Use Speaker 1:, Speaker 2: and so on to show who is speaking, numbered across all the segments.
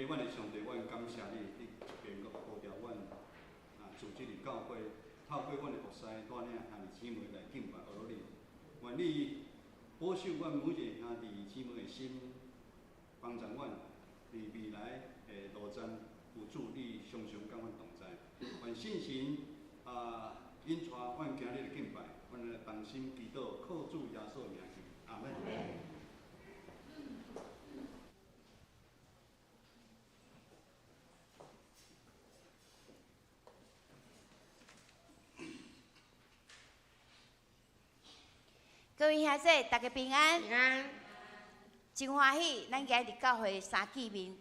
Speaker 1: 阮的上帝，阮感謝你，你這邊閣呼召阮啊，組織的教會，透過阮的服侍帶領兄弟姊妹來敬拜阿羅你。願你保守阮每一个兄弟姊妹的心，幫助阮佇未來的路程有主你常常佮阮同在。願聖神啊引帶阮今日的敬拜，阮來同心祈禱，靠主耶穌名求，阿門。
Speaker 2: 各位兄弟，大家平安。
Speaker 3: 平安。
Speaker 2: 真歡喜，咱今日教會三見面。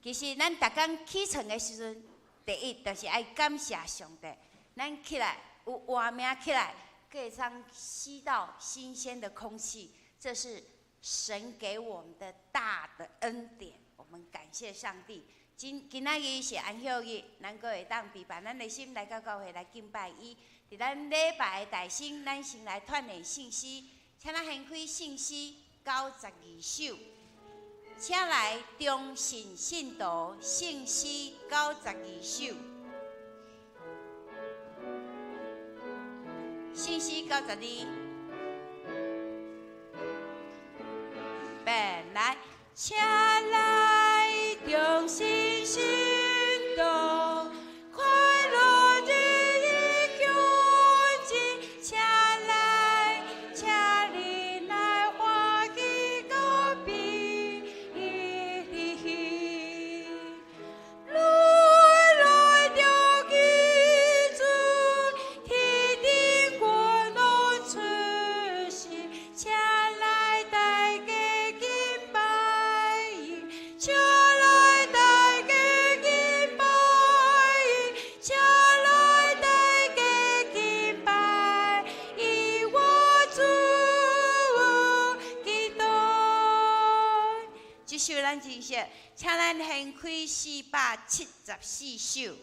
Speaker 2: 其實咱逐工起床的時陣，第一就是愛感謝上帝。咱起來有活命起來，可以通吸到新鮮的空氣，這是神給我們的大的恩典。我們感謝上帝。今今仔日是安息日，咱閣會當備辦咱的心來到教會來敬拜伊。佇咱禮拜的大先，咱先來鍛鍊信心。請咱掀開聖詩92首，請來忠信信徒聖詩92首，聖詩92，本來，請來忠信信徒。快樂日益向前，請來，請你來歡喜告別。來來著記住，天頂國攏出世，請來大家敬拜伊，請來大家敬拜伊，請來大家敬拜伊，我主基督。這首咱真熟，請咱掀開474首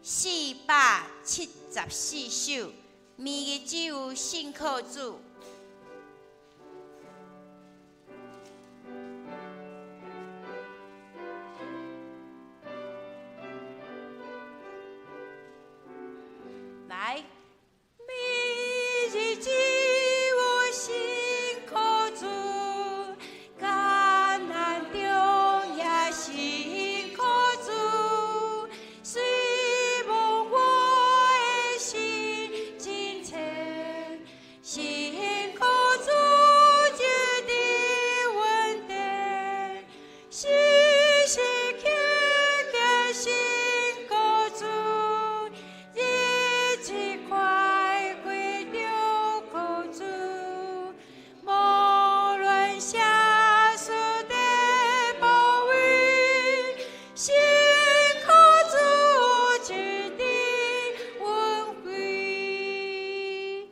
Speaker 2: ，474首，明日只有信靠主。來，明日只有信靠主，艱難中也信靠主，雖無我的心真誠，信靠主就得穩定，時時刻刻信靠主，日子快過著靠主，無論啥事的保衛，信靠主就得穩歸。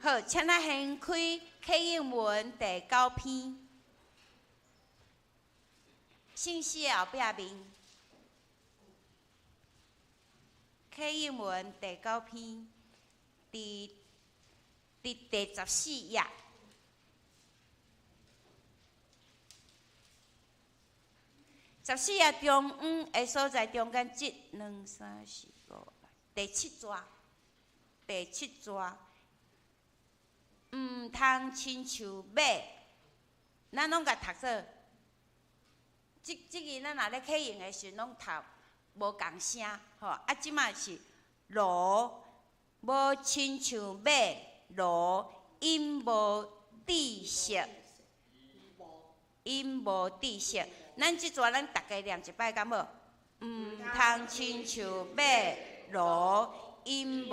Speaker 2: 好，請咱掀開啟應文第九篇，聖詩的後壁面。啟應文第九篇，佇第14頁。14頁中央的所在，中間一、兩、三、四、五、六，第七逝，第七逝，毋通親像馬，咱攏共讀做。這這個咱若咧啟應的時陣，攏讀無仝聲，吼啊！這擺是驢，無親像馬驢，𪜶無知識，𪜶無知識。咱這逝咱逐家念一擺敢無？毋通親像馬驢，𪜶無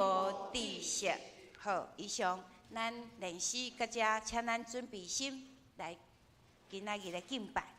Speaker 2: 知識。好，以上咱練詩到這，請咱準備心來今仔日來敬拜。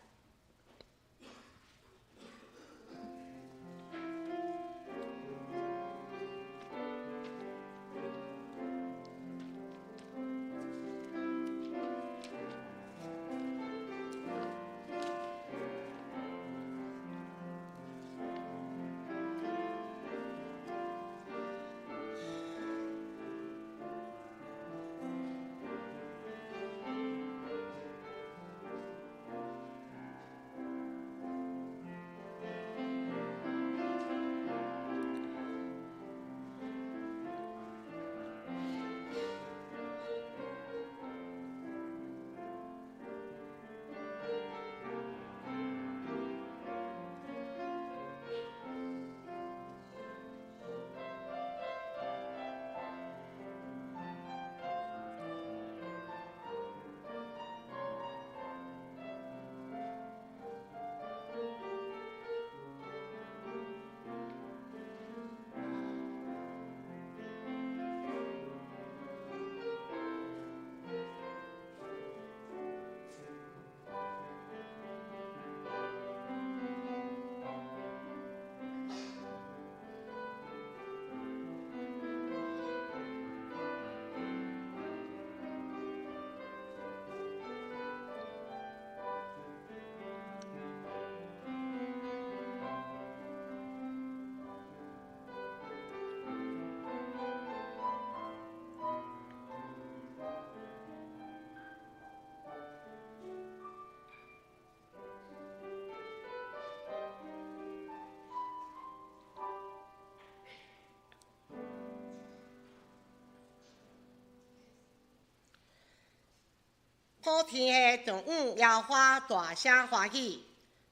Speaker 3: 普天下長向耶和華大聲歡喜，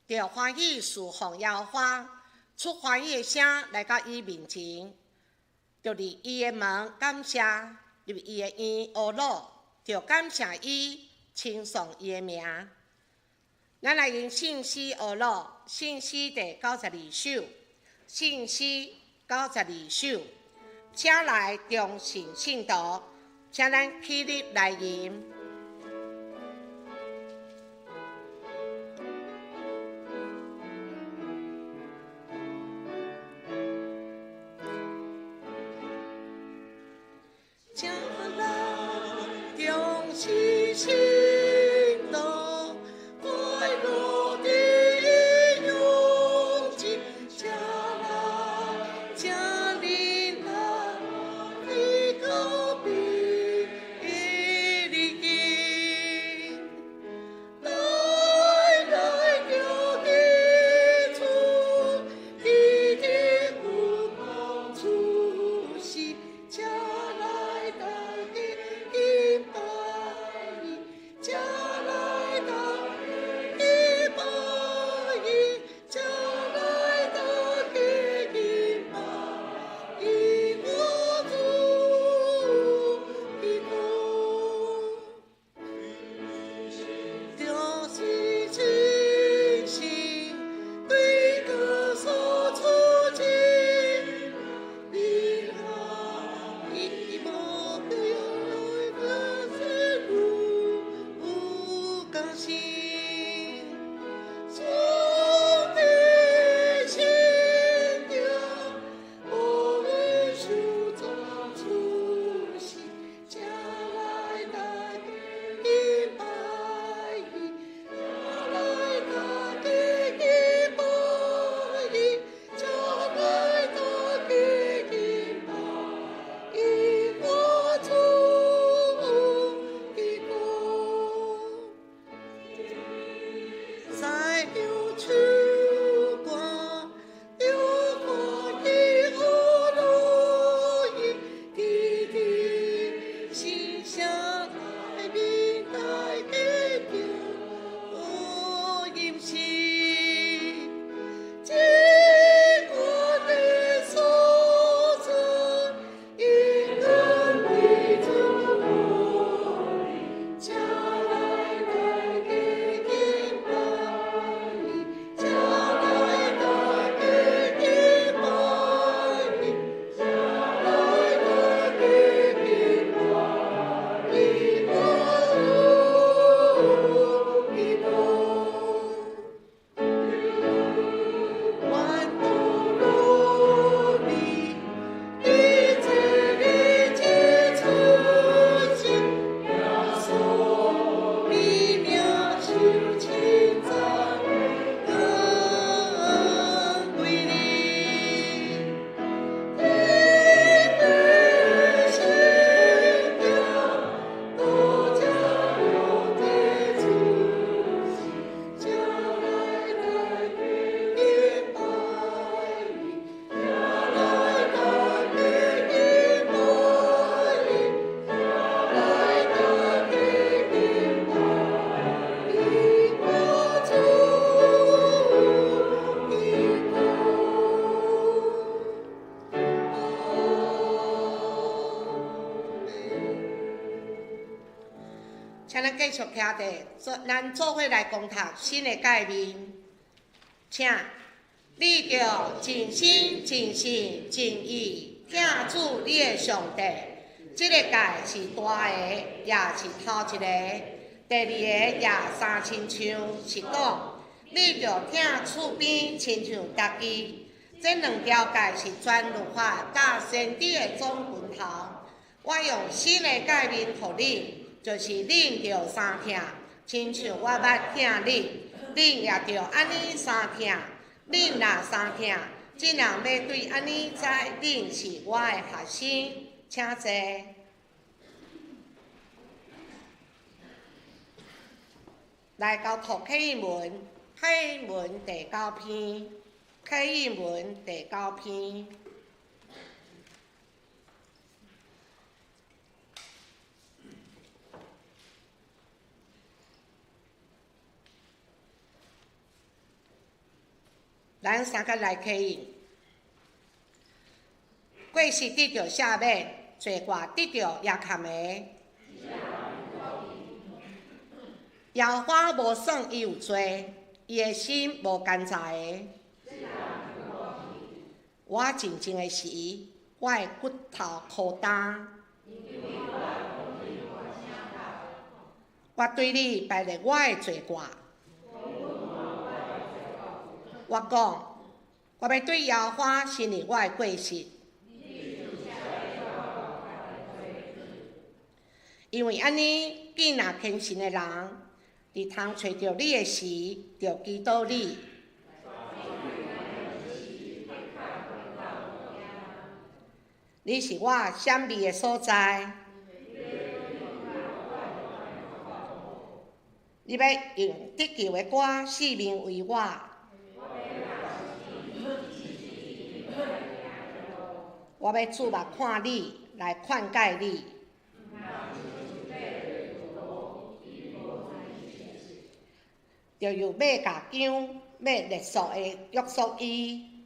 Speaker 3: 著歡喜事奉耶和華，出歡喜的聲來到伊面前，著入伊的門感謝，入伊的院呵咾，著感謝伊，稱頌伊的名。咱來用聖詩呵咾，聖詩第92首，聖詩92首，請來忠信聖徒，請咱起立來吟。請來忠信聖徒，快樂的湧進，請來，請恁來的高比的經，來來著基主，基的有光出世，請來大家敬拜伊，請來大家敬拜伊，請來大家敬拜伊，我主基督。就是真心對歌所出盡，你若伊無來的是如更新，主的心中無受造出世，請來大家敬拜伊，請來大家敬拜伊，請來大家敬拜伊，我主基督。在有秋光，有歡喜呵咾伊，弟弟心聲來面大家叫吟詩。這我的所在，應當為主請來大家敬拜伊，請來大家敬拜伊，請來大家敬拜伊，我主基督。願陀羅尼，你這裡這出世，耶穌你名受稱讚，光歸你。天的聖中，多將我的出世，請來大家敬拜伊，請來大家敬拜伊，請來大家敬拜伊，我主基督。阿們。請咱繼續徛佇，做咱做伙來共讀新的誡命，請你著盡心、盡性、盡意疼主你的上帝。這個誡是大的，也是頭一个。第二個也相親像，是講你著疼厝邊親像家己。這兩條誡是全律法佮先知的總拳頭。我用新的誡命予恁，就是恁著相疼，親像我捌疼恁，恁也著按呢相疼。恁若相疼，眾人欲對按呢知恁是我的學生。請坐。來到讀啟應文，啟應文第九篇，啟應文第九篇。咱三个來起應。過失得著赦免，罪過得著遮蓋的。耶和華無算伊有罪，伊的心無奸詐的。我靜靜的時，我的骨頭苦擔。我對你白列我的罪過。我講，我欲對耶和華承認我的過失。因為按呢，見若虔誠的人，佇通揣著你的時，就祈禱你。你是我閃避的所在。你欲用得救的歌四面圍我。我欲注目看你，來勸戒你。就用馬鉸鉗，欲勒索的約束伊。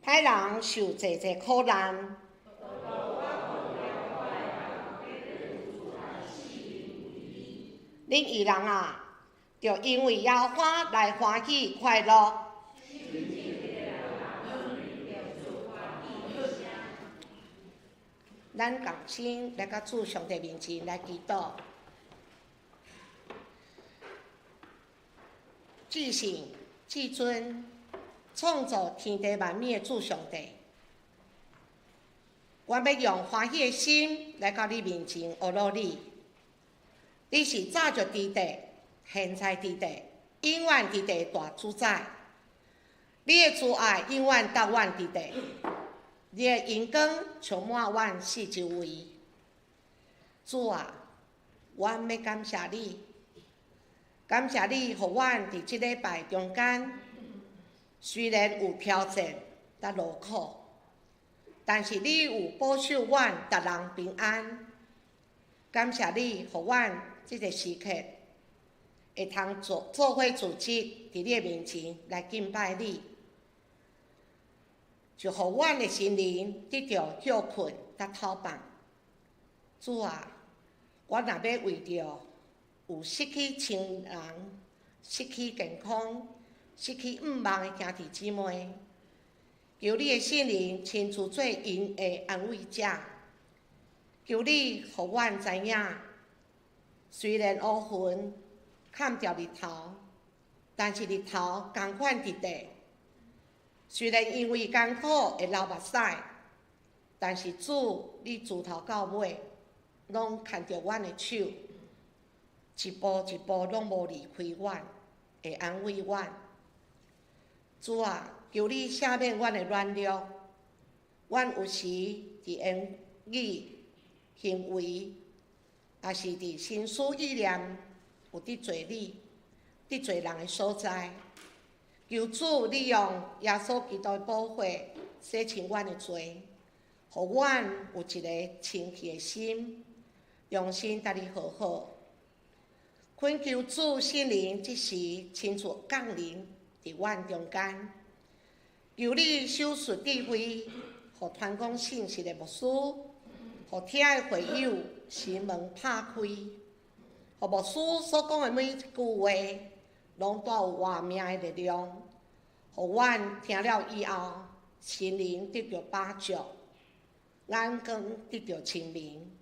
Speaker 3: 歹人受濟濟苦難。恁義人啊，著因為耶和華來歡喜快樂。咱共心來到主上帝面前來祈禱。至聖至尊，創造天地萬物的主上帝，我欲用歡喜的心來到你面前，阿羅你。你是早就佇地，現在佇地，永遠佇地的大主宰。你的慈愛永遠逐遠佇地，你的榮光充滿阮四周圍。主啊，阮欲感謝你，感謝你，予阮佇這禮拜中間，雖然有挑戰佮勞苦，但是你有保守阮逐人平安。感謝你，予阮這個時刻會通做做伙組織，佇你的面前來敬拜你，就予阮的心靈得著歇睏佮透放。主啊，我若欲為著有失去親人、失去健康、失去向望的兄弟姊妹，求你的聖靈親自做𪜶的安慰者。求你予阮知影，雖然烏雲蓋著日頭，但是日頭仝款佇地。雖然因為艱苦會流目屎，但是主，你自頭到尾攏牽著阮的手，一步一步攏無離開阮，會安慰阮。主啊，求你赦免阮的軟弱，阮有時佇言語、行為，抑是佇心思意念有得罪你、得罪人的所在。求主，你用耶穌基督的寶血洗清阮的罪，予阮有一个清氣的心，重新佮你和好。懇求主聖靈這時親自降臨佇阮中間，求你賞賜智慧，予傳講信息的牧師，予聽的會友心門拍開，予牧師所講的每一句話，攏帶有活命的力量，予阮聽了以後，心靈得著飽足，眼光得著清明，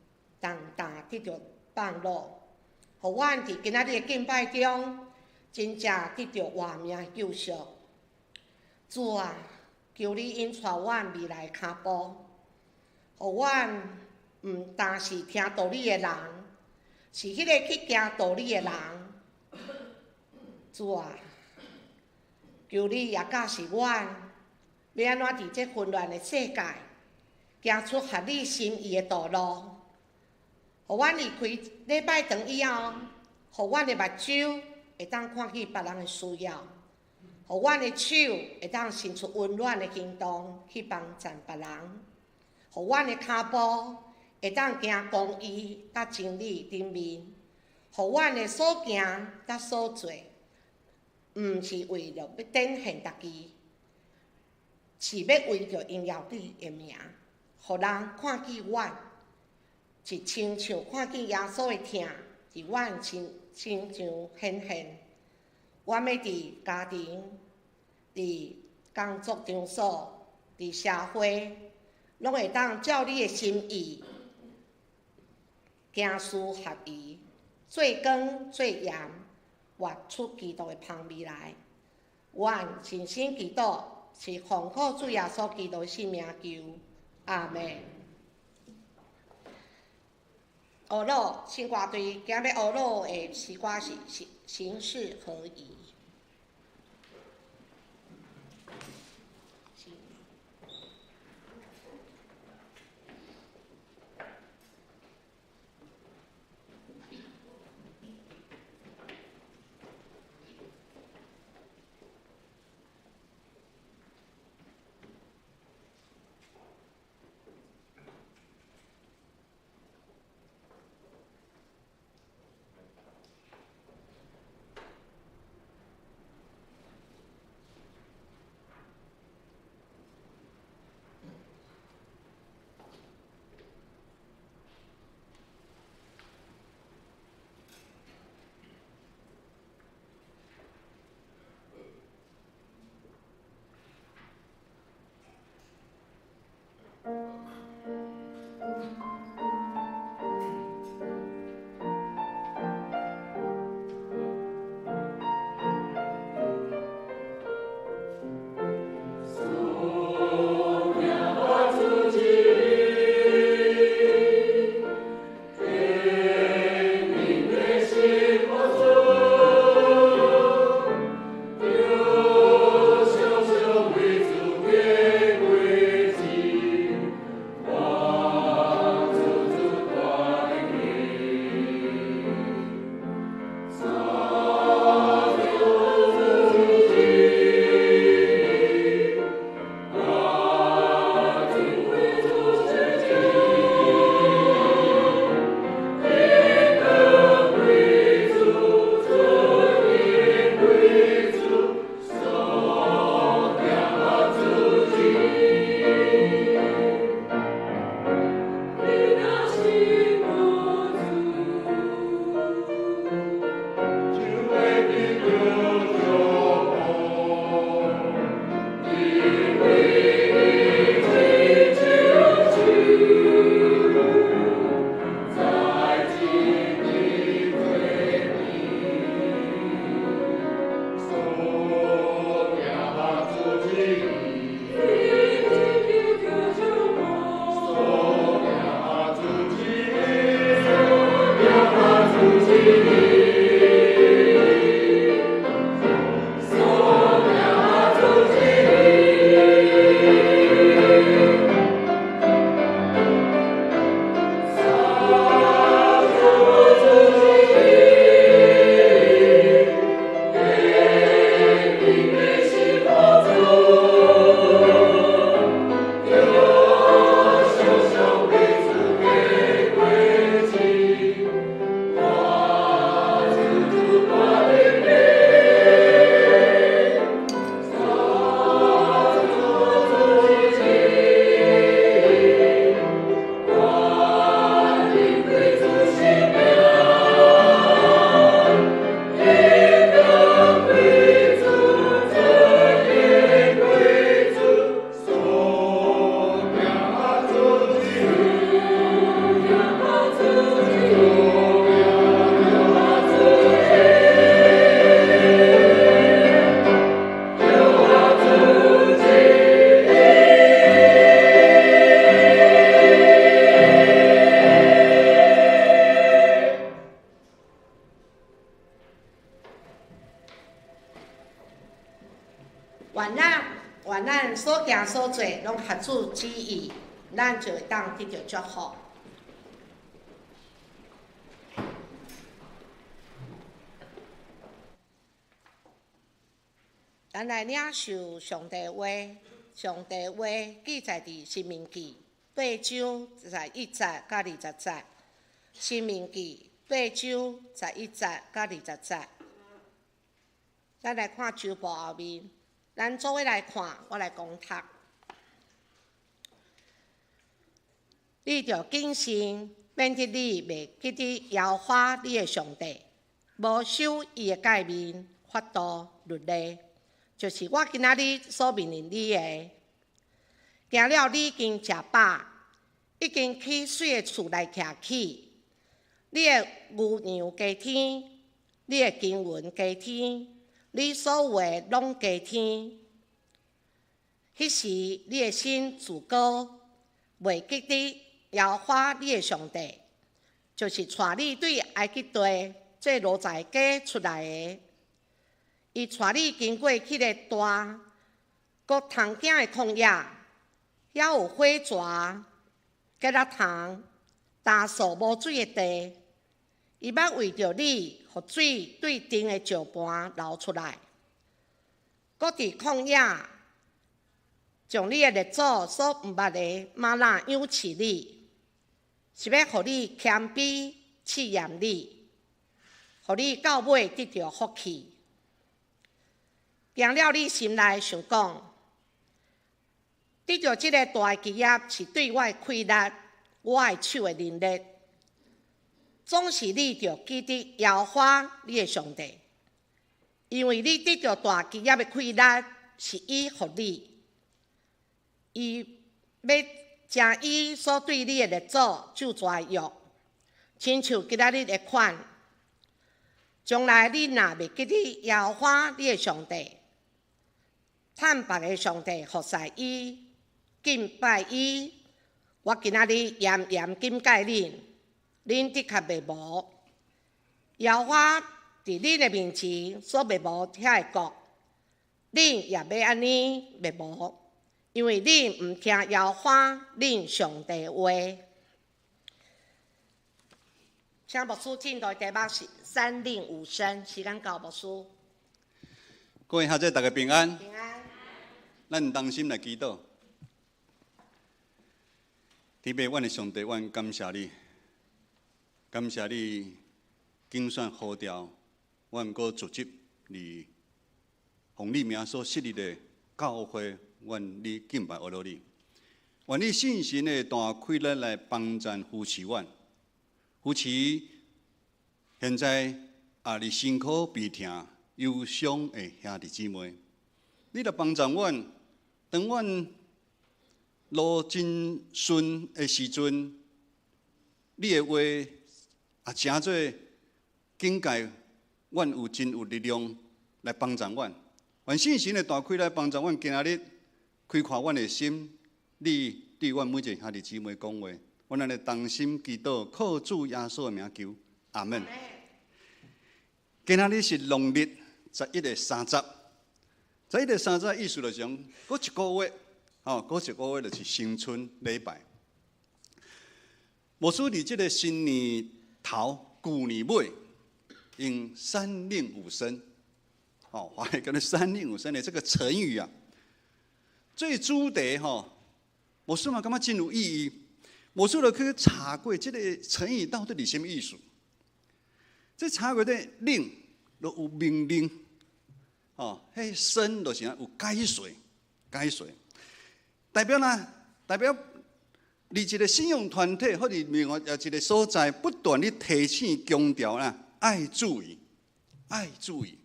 Speaker 3: 重擔得著放落，予阮佇今仔日的敬拜中，真正得著活命的救贖。主啊，求你引帶阮未來的跤步，予阮毋但是聽道理的人，是彼个去行道理的人。主啊，求你也教示阮，欲按怎佇這混亂的世界，行出合你心意的道路。予阮離開禮拜堂以後，予阮的目睭會當看見別人的需要，予阮的手會當伸出溫暖的行動去幫助別人，予阮的跤步會當行公義佮真理頂面，予阮的所行佮所做，毋是為著欲展現家己，是欲為著榮耀你的名，予人看見阮，是親像看見耶穌的疼，佇阮身上顯現。阮欲佇家庭、佇工作場所、佇社會，攏會當照你的心意，行事合宜，做光做鹽，活出基督的芳味來。阮深深祈禱，是奉靠主耶穌基督的聖名求，阿們。學魯聖歌隊今日學魯的詩歌是行事合宜。願咱所行所做，攏合主旨意，咱就會當得著祝福。咱來領受上帝話，上帝話記載佇《申命記》八章十一節佮二十節，《申命記》八章十一節佮二十節。咱來看周報後面，咱做伙來看，我來講讀。你著謹慎，免得你袂記得耶和華你的上帝，無守伊的誡命、法度、律例，就是我今仔日所命令你的。行了，你已經食飽，已經去媠的厝內徛起，你的牛羊加添，你的金銀加添，你所有的攏加添。彼時你的心自高，袂記得耶和華你的上帝，就是帶你對埃及地做奴才家出來的。伊帶你經過彼个大閣通行的曠野，遐有火蛇、芥仔蟲、焦燥無水的地。伊欲為著你，予水對頂的石盤流出來，閣佇曠野將你的列祖所毋捌的嗎哪養飼你，是欲予你謙卑試驗你，予你到尾得著福氣。行了，你心內想講，得著這个大的基業是對我的氣力、我的手的能力。總是你著記得耶和華你的上帝，因為你得著大基業的氣力是伊予你，伊欲成伊所對你的列祖咒詛的約，親像今仔日的款。將來你若袂記得耶和華你的上帝，趁別个上帝服侍伊、敬拜伊，我今仔日嚴嚴警戒恁，恁的確滅無。耶和華佇恁的面前所滅無遐个國，恁也欲按呢滅無，因為恁毋聽耶和華恁上帝話。請牧師進度題目是三令五申，時間交牧師。
Speaker 1: 各位下晝大家平安。
Speaker 3: 平安。
Speaker 1: 咱同心來祈禱。天父，阮的上帝，阮感謝你，感謝你揀選呼召，阮閣組織你奉你名所設立的教會，阮你敬拜阿羅你。願你聖神的大氣力來幫贊扶持阮，扶持現在啊，佇辛苦悲痛、憂傷的兄弟姊妹，你來幫助阮，當阮路真順的時陣，你的話也成做警戒，阮有真有力量來幫助阮。願聖神的大氣來幫助阮，今仔日開闊阮的心，你對阮每一个兄弟姊妹講話，阮按呢同心祈禱，靠主耶穌的名求，阿門。今仔日是農曆11月30，11月30意思就是講，閣一個月，吼，閣一個月就是新春禮拜。牧師佇這个新年頭、舊年尾，用三令五申，吼，華語叫做三令五申的這個成語啊，這主題吼，牧師嘛感覺真有意義。牧師就去查過這個成語到底是啥物意思。這查過的令，就有命令，哦，彼申就是有解說，解說，代表呢？代表佇一個信仰團體或者另外一個所在，不斷咧提醒強調啦，愛注意，愛注意。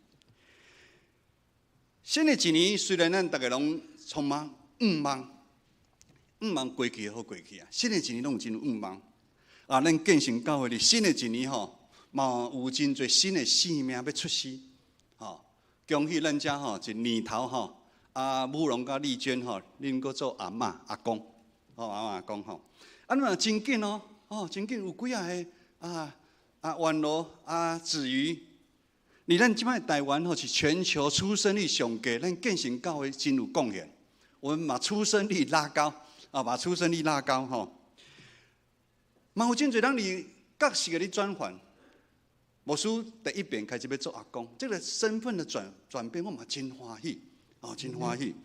Speaker 1: 新的一年雖然咱逐家攏充滿願望，願望過去好過去啊，新的一年攏有真有願望。啊，咱建成教會佇新的一年吼，嘛有真濟新的生命欲出世，吼！恭喜咱遮吼一年頭吼，啊，武龍佮麗娟吼，恁閣做阿嬤阿公，吼阿嬤阿公吼，啊，你嘛真緊哦，哦，真緊有幾仔个啊啊，宛如啊子瑜，你咱這擺台灣吼是全球出生率上低，咱建成教會真有貢獻，我們把出生率拉高，啊，把出生率拉高吼，嘛有真濟人佇角色咧轉換。牧師第一遍開始欲做阿公，這個身份的轉變，我嘛真歡喜，哦，真歡喜。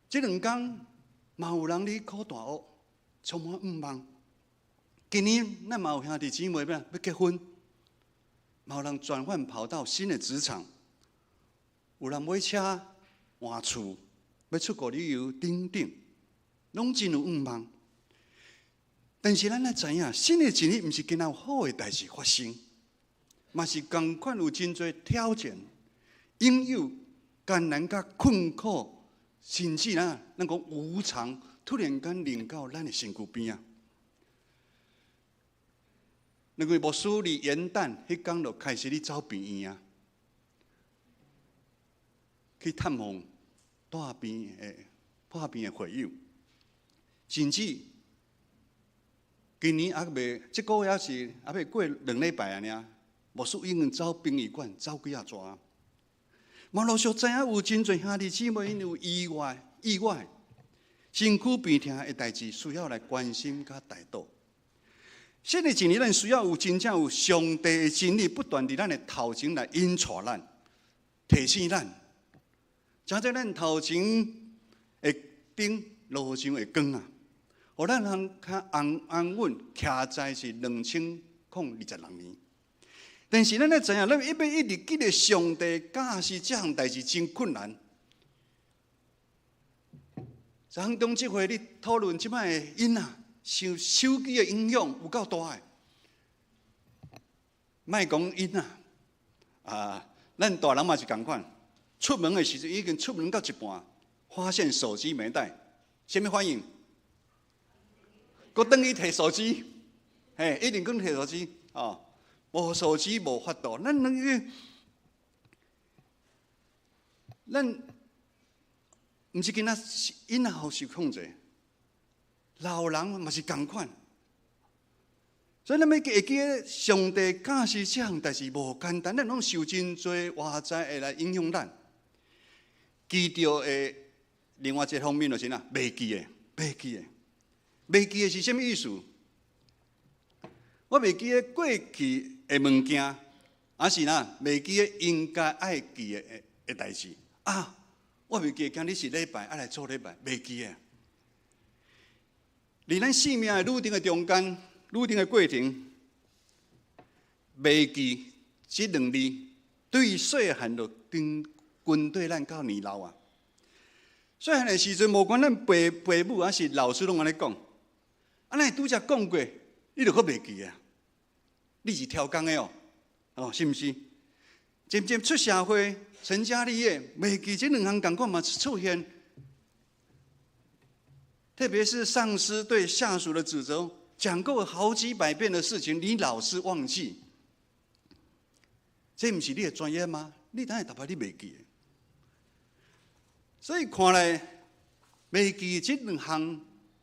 Speaker 1: 這兩工嘛有人咧考大學，充滿願望。今年咱嘛有兄弟姊妹欲欲結婚，嘛有人轉換跑道新的職場，有人買車換厝，欲出國旅遊等等，攏真有願望。但是咱愛知影，新的一年毋是干焦有好的代誌發生，嘛是仝款有真濟挑戰、擁有艱難佮困苦，甚至啊，咱講無常，突然間臨到咱的身軀邊仔。那個牧師佇元旦彼工就開始咧走病院啊，去探訪大病的破病的會友，甚至今年猶未，這個月是猶未過2禮拜爾爾，牧師已經走殯儀館走幾仔逝。嘛陸續知影有真濟兄弟姊妹𪜶有意外、意外，身軀病痛的代誌，需要來關心佮代禱。新的一年，咱需要有真正有上帝的真理不斷佇咱的頭前來引帶咱、提醒咱，成做咱頭前的燈，路上的光啊！予咱通較安安穩，徛在是2026年。但是咱愛知影，咱欲一直記得上帝教示這項代誌真困難。昨昏中職會咧討論這擺的囡仔受手機的影響有夠大的。莫講囡仔，啊，咱大人嘛是仝款。出門的時陣已經出門到一半，發現手機沒帶，啥物反應？閣轉去提手機，嘿，一定閣提手機，哦，無手機無法度。咱那個，咱毋是干焦囡仔予受控制，老人嘛是仝款。所以咱欲會記得上帝教示這項代誌無簡單，咱攏受真濟外在會來影響咱。記著的另外一個方面就是啥？袂記的，袂記的，袂記的是啥物意思？我袂記得過去的物件，抑是若袂記得應該愛記的的代誌啊！我袂記得今日是禮拜，愛來做禮拜，袂記得。佇咱生命的旅程的中間，旅程的過程，袂記這兩字，對細漢就跟跟綴咱到年老啊。細漢的時陣，無管咱爸爸母抑是老師攏按呢講，啊，若拄才講過，你就閣袂記啊？你是超工的哦，哦，是毋是？漸漸出社會，成家立業，袂記這兩項仝款嘛出現。特別是上司對下屬的指責，講過好幾百遍的事情，你老是忘記，這毋是你的專業嗎？你哪會逐擺你袂記？所以看來，袂記這兩項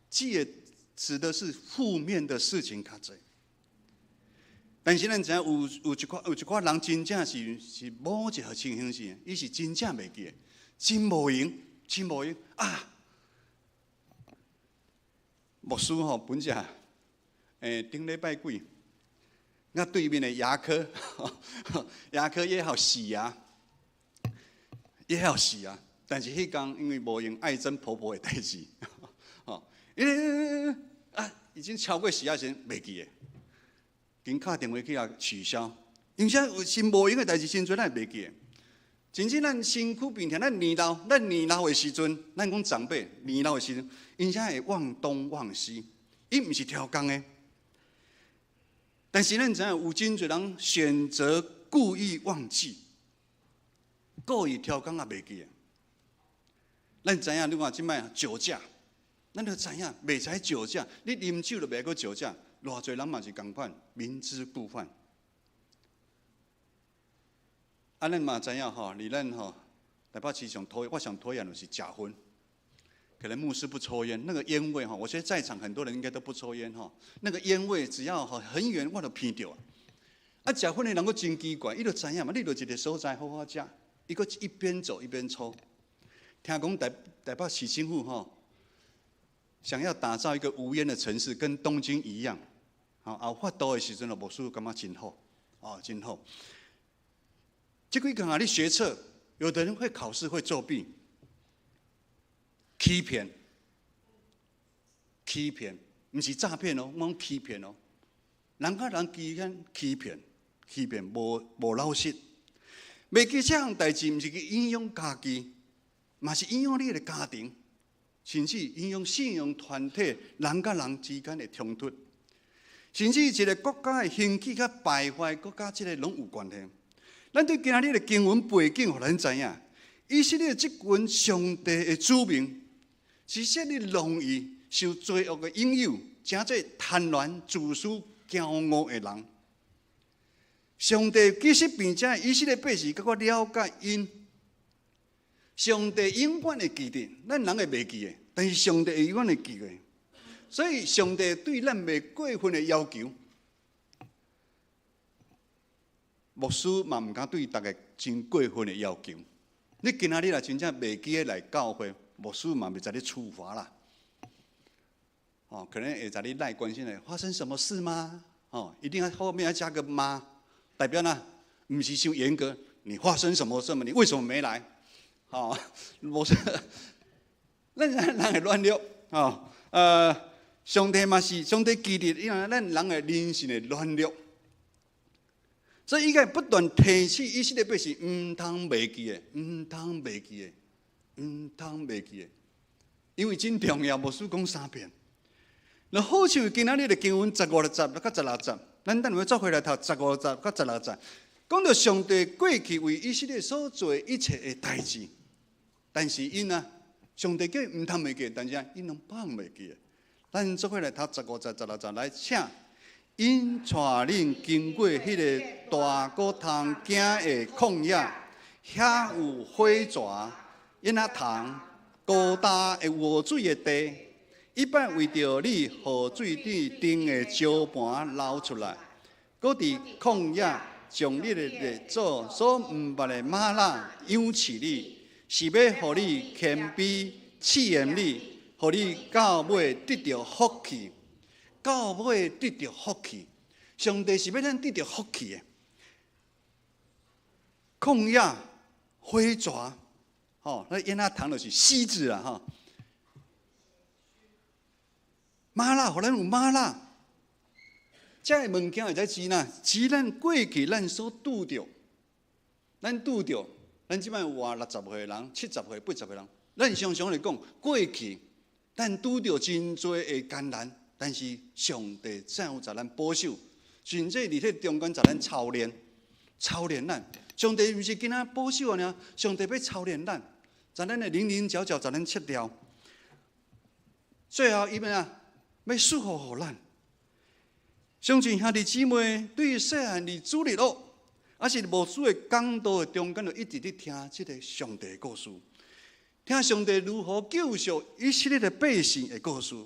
Speaker 1: 字指的是負面的事情較濟。但是咱知影有一寡人真正是某一個情形是，伊是真正袂記的，真無閒，真無閒啊！牧師吼本只，頂禮拜幾，我對面的牙科，牙科約好洗牙，約好洗牙，但是彼工因為無閒愛珍婆婆的代誌，吼，因為啊已經超過時間，袂記得，緊敲電話去共取消，因為有真無閒的代誌，真濟咱會袂記得。甚至咱身軀病痛，咱年老的時陣，咱講長輩年老的時陣，𪜶才會忘東忘西，伊毋是超工的。但是咱知影有真濟人選擇故意忘記，故意超工也袂記得。咱知影你看這擺酒駕，咱就知影袂使酒駕，你啉酒就袂閣酒駕，偌濟人嘛是仝款，明知故犯。啊，咱嘛知影吼，佇咱吼台北市上討厭，我上討厭就是食薰。可能牧師不抽菸，那個菸味吼，我覺得在場很多人應該都不抽菸吼。那個菸味只要吼很遠，我就鼻著啊。啊，食薰的人閣真奇怪，伊就知影嘛，你就一個所在好好食，伊閣一邊走一邊抽。聽講台北市政府吼，想要打造一個無菸的城市，跟東京一樣。吼，有法度的時陣，牧師感覺真好，哦，真好。這幾工啊，你學測，有的人會考試會作弊、欺騙、欺騙，毋是詐騙哦，講欺騙哦。人佮人之間欺騙，欺騙，無老實。袂記這項代誌，毋是去影響家己，嘛是影響你的家庭，甚至影響信仰團體人佮人之間的衝突，甚至一個國家的興起佮敗壞，國家這个攏有關係。咱對今仔日的經文背景，予咱知影，以色列這群上帝的子民，是昔日容易受罪惡的引誘，成做貪婪、自私、驕傲的人。上帝其實並且以色列百姓閣較了解𪜶。上帝永遠會記得，咱人會袂記的，但是上帝會永遠會記得。所以上帝對咱袂過分的要求，牧師嘛毋敢對逐个真過分的要求。你今仔日若真正袂記得來教會，牧師嘛袂共你處罰啦。哦，可能會共你來關心咧，發生什麼事嗎？哦，一定要後面要加個嗎？代表呢，毋是傷嚴格。你發生什麼事嗎？你為什麼沒來？哦，無說，咱人會軟弱，哦，上帝嘛是上帝記得，因為咱人的人性的軟弱，所以伊會不斷提醒以色列百姓，毋通袂記的，毋通袂記的，毋通袂記的，因為真重要，牧師講三遍。那好像今仔日的經文十五節佮十六節，咱等下做伙來讀十五節佮十六節，講到上帝過去為以色列所做的一切的代誌，但是𪜶啊，上帝叫𪜶毋通袂記，但是𪜶攏放袂記的。咱做伙來讀十五節、十六節來，請𪜶帶恁經過彼个大閣通行的曠野，遐有火蛇、燕仔蟲、高焦的無水的地。伊擺為著你，予水佇頂的石盤流出來，閣佇曠野將你的列祖所毋捌的嗎哪養飼你，是欲予你謙卑試驗你，予你到尾得著福氣，到尾得著福氣。上帝是欲咱得著福氣的。曠野火蛇，吼，那燕仔蟲就是獅子啦，吼。嗎哪，予咱有嗎哪，這个物件會使指哪？指咱過去咱所拄著，咱拄著，咱這擺活60歲人、70歲、80歲人，咱常常來講，過去咱拄著真濟的艱難，但是上帝怎有共咱保守，甚至佇彼中間共咱操練、操練咱。上帝毋是干焦保守爾，上帝欲操練咱，將咱的稜稜角角共咱切掉，最後伊欲按怎？欲賜福予咱。相信兄弟姊妹對細漢佇主日學，抑是牧師的講道的中間，就一直佇聽這个上帝的故事，聽上帝如何救贖以色列的百姓的故事，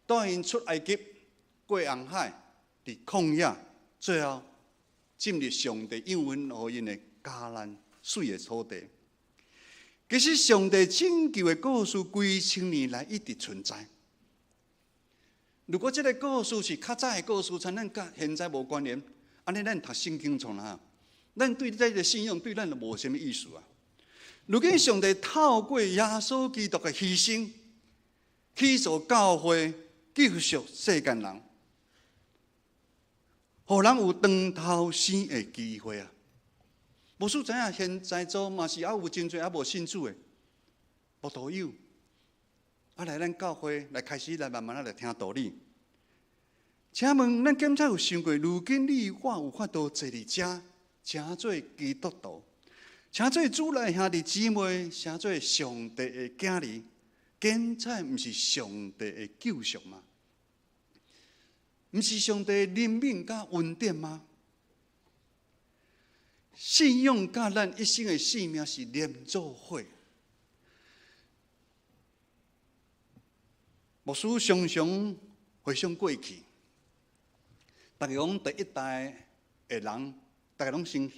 Speaker 1: 帶𪜶出埃及，過紅海，佇曠野，最後進入上帝應允予𪜶的迦南水的土地。其實上帝拯救的故事，幾千年來一直存在。如果這个故事是較早的故事，親咱佮現在無關聯，按呢咱讀聖經創啥？咱對這个信仰對咱就無啥物意思啊。如今上帝透過耶穌基督的犧牲，起訴教會救贖世間人，予人有轉頭生的機會啊！牧師知影現在座嘛是猶有真濟猶無信主的，慕道友。啊，來咱教會來開始來慢慢仔來聽道理。請問，咱敢才有想過，如今你我有法度坐佇遮，成做基督徒，成做主內兄弟姊妹，成做上帝的囝兒，敢才毋是上帝的救贖嗎？毋是上帝的憐憫佮恩典嗎？信仰佮咱一生的性命是連做伙。牧師常常回想過去，逐家講第一代的人，逐家攏先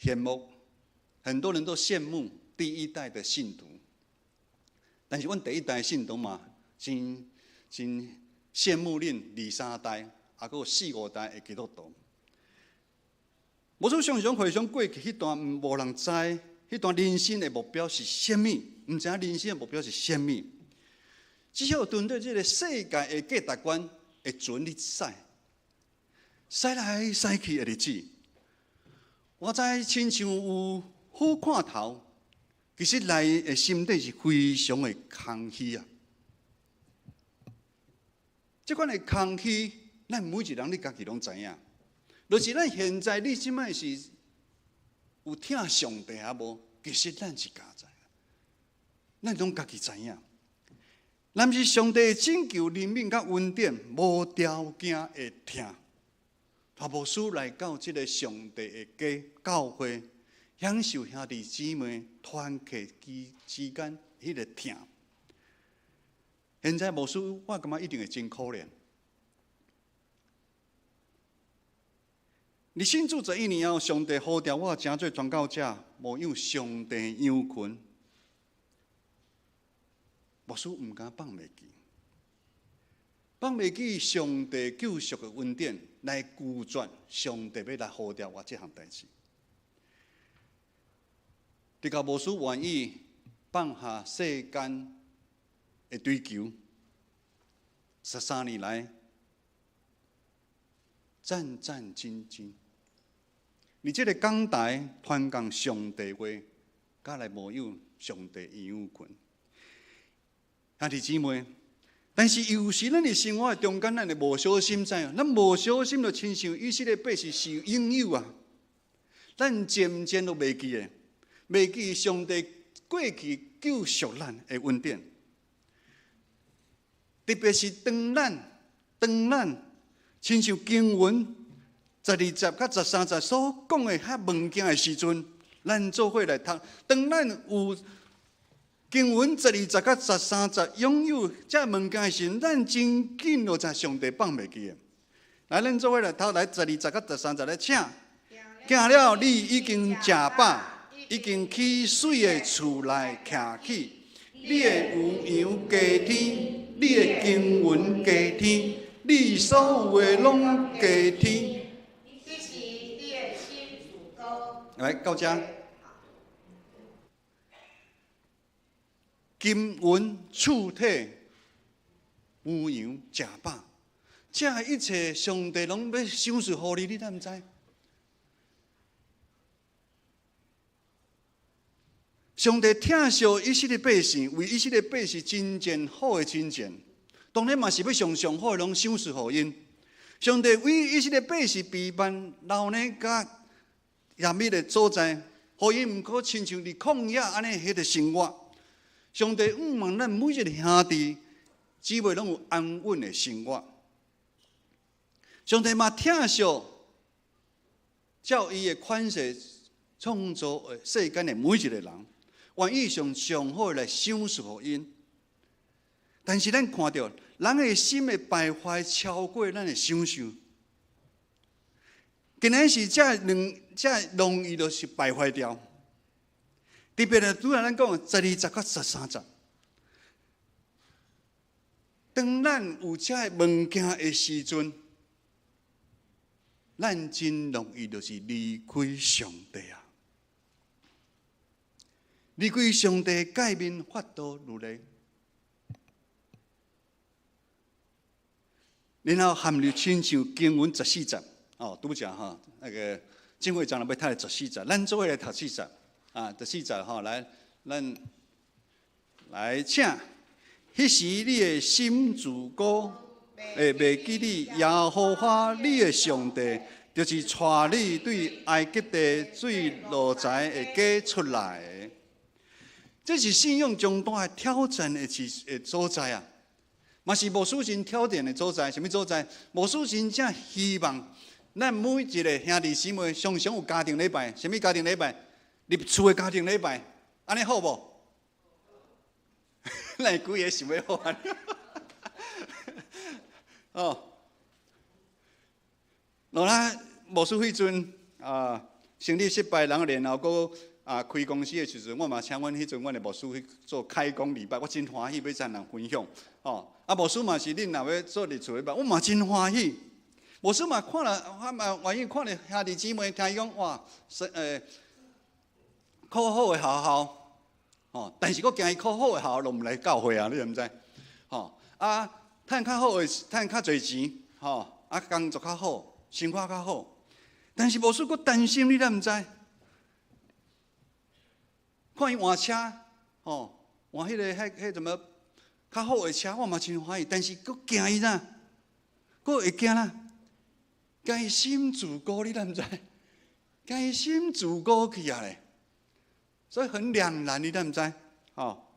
Speaker 1: 羨慕，很多人都羨慕第一代的信徒。但是阮第一代信徒嘛，真真羨慕恁二三代，抑閣有四五代的基督徒。牧師常常回想過去彼段，無人知，彼段人生的目標是啥物？毋知影人生的目標是啥物？只曉針對這个世界的價值觀的船咧駛，驶來驶去的日子，我知親像有好看頭，其實內的心底是非常的空虛啊！這款的空虛，咱每一個人你家己攏知影。就是咱現在你這擺是有疼上帝啊無？其實咱是家知，咱攏家己知影。咱是上帝拯救、憐憫佮恩典，無條件的疼。帶牧師來到這个上帝的家教會，享受兄弟姊妹團契之間彼个疼。現在牧師，我感覺一定會真可憐。你信主11年後，上帝呼召我成做傳教者，牧養上帝羊群。牧師毋敢放袂記，放袂記上帝救贖的恩典，來拒絕上帝欲來呼召我這項代誌。直到牧師願意放下世間的追求，13年來戰戰兢兢。佇這个講台傳講上帝話，佮來牧養上帝羊群。兄弟姊妹，但是有時咱佇生活的中間，咱會無小心知影，咱無小心就親像以色列百姓受引誘啊！咱漸漸都袂記得，袂記上帝過去救贖咱的恩典。特別是當咱親像經文12節佮13節所講的彼物件的時陣，咱做伙來讀。當咱有經文12節佮13節擁有這物件的時陣，咱真緊就知上帝放袂記的。來，咱做伙來讀來12節佮13節來，請。行了，你已經食飽，已經去媠的厝內徛起，你的牛羊加添，你的金銀加添，你所有的攏加添。
Speaker 3: 彼時你的心自高。
Speaker 1: 來，到這。金銀厝體，牛羊食飽，這一切上帝攏欲賞賜予你，你敢毋知？上帝疼惜以色列百姓，為以色列百姓真正好的親情，當然嘛是欲上上好的攏賞賜予𪜶。上帝為以色列百姓備辦流奶佮甜蜜的所在，予𪜶毋閣親像佇曠野按呢彼个生活。上帝向望咱每一个兄弟姊妹攏有安穩的生活。上帝嘛疼惜，照伊的款式創造的世間的每一个人，願意上上好的來賞賜予𪜶。但是咱看著人的心的敗壞超過咱的想像，竟然是這兩這容易就是敗壞掉。特別是拄仔咱講12節佮13節，當咱有這个物件的時陣，咱真容易就是離開上帝啊！離開上帝誡命法度律例，然後陷入親像經文十四節哦，拄才吼那个鄭會長欲讀十四節，咱做伙來讀四節。啊，十四節吼，來，咱來請。彼時你的心自高，會袂記你耶和華你的上帝，就是帶你對埃及地做奴才的家出來的。這是信仰中大的挑戰的的所在啊！嘛是牧師真挑戰的所在，啥物所在？牧師真正希望咱每一个兄弟姊妹常常有家庭禮拜，啥物家庭禮拜？入厝的家庭禮拜，按呢好無？咱幾个想欲好按呢？哦，落來牧師彼陣啊，生意失敗，然後閣啊開公司的時陣，我嘛請阮彼陣阮的牧師去做開工禮拜，我真歡喜欲與人分享。哦，啊牧師嘛是恁若欲做入厝禮拜，我嘛真歡喜。牧師嘛看了，我嘛願意看著兄弟姊妹聽伊講，哇，考好的學校，吼，但是閣驚伊考好的學校就毋來教會啊，你知毋知？吼，啊，趁較好的，趁較濟錢，吼，啊，工作較好，生活較好。但是牧師閣擔心，你敢毋知？看伊換車，吼，換彼个彼彼怎麼較好的車，我嘛真歡喜。但是閣驚伊啥？閣會驚啦，驚伊心自高，你敢毋知？驚伊心自高去啊咧，所以很兩難，你敢毋知？吼，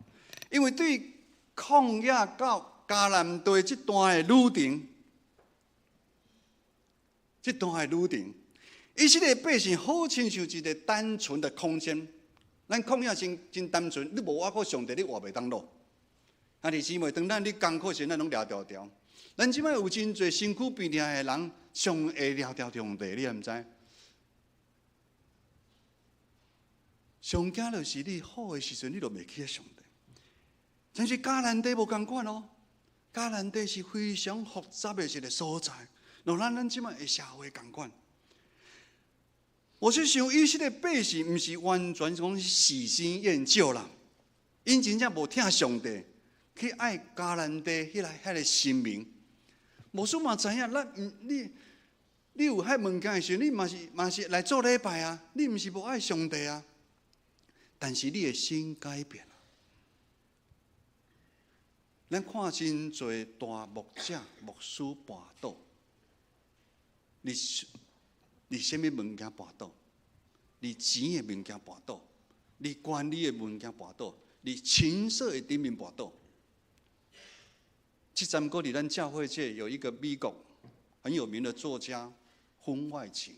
Speaker 1: 因為對曠野到迦南地這段的旅程，這段的旅程，以色列百姓好親像一個單純的空間。咱曠野真真單純，你無倚靠上帝，你活袂當落。兄弟姊妹，當咱咧艱苦時，咱攏掠牢牢。咱這擺有真濟身軀病痛的人，上會掠牢上帝，你敢毋知？上驚就是你好的時陣，你就袂記得上帝。但是迦南地無仝款哦，迦南地是非常複雜的一個所在，若咱咱這擺的社會仝款。我是想，以色列百姓毋是完全講喜新厭舊啦，𪜶真正無疼上帝，去愛迦南地彼个彼个神明。牧師嘛知影，咱毋你你有彼物件的時陣，你嘛是嘛是來做禮拜啊，你毋是無愛上帝啊，但是你的心改變啦。咱看真濟大牧者、牧師跋倒，你。佇啥物物件跋倒？佇錢的物件跋倒，佇權力的物件跋倒，佇情色的頂面跋倒。這陣閣佇咱教會界有一個美國很有名的作家，婚外情，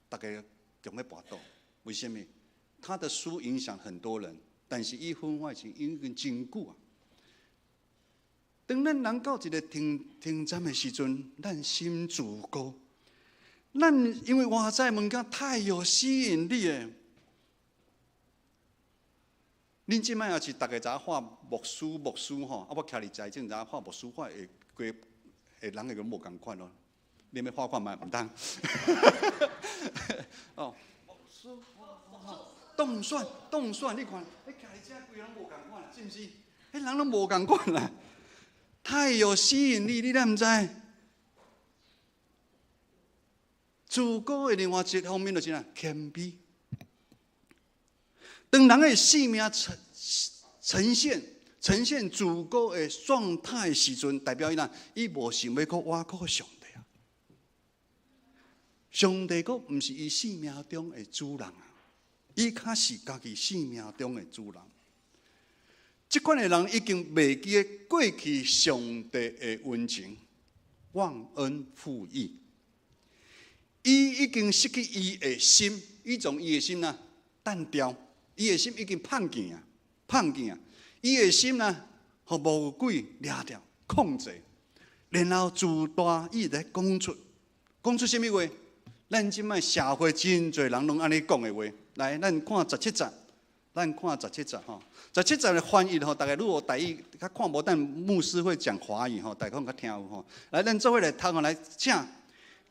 Speaker 1: 逐家共咧跋倒。為啥物？他的書影響很多人，但是伊婚外情已經真久啊。當咱人到一個停停站的時陣，咱心自高。咱因為外在物件太有吸引力的，恁這擺也是逐家知影看牧師牧師吼，啊我徛佇台前知影看牧師，看會規會人會閣無仝款咯。你欲看看覓？毋通。哦，牧師，當選當選，你看，你徛佇遮規个攏無仝款，是毋是？彼人攏無仝款啦，太有吸引力，你敢毋知？自高的另外一方面就是啥？謙卑。當人的生命呈呈現呈現自高的狀態時陣，代表伊啥？伊無想欲閣倚靠上帝啊！上帝閣毋是伊生命中的主人啊！伊較是家己生命中的主人。這款的人已經袂記得過去上帝的恩情，忘恩負義。伊已經失去伊的心，伊從伊的心啊淡掉，伊的心已經放棄啊，放棄啊，伊的心啊，予魔鬼掠掉、控制，然後自大，伊會講出講出啥物話？咱這擺社會真濟人攏按呢講的話，來，咱看十七節，咱看十七節吼，十七節的翻譯吼，逐家如果台語較看無，但牧師會講華語吼，大家較聽有吼。來，咱做伙來讀來，請。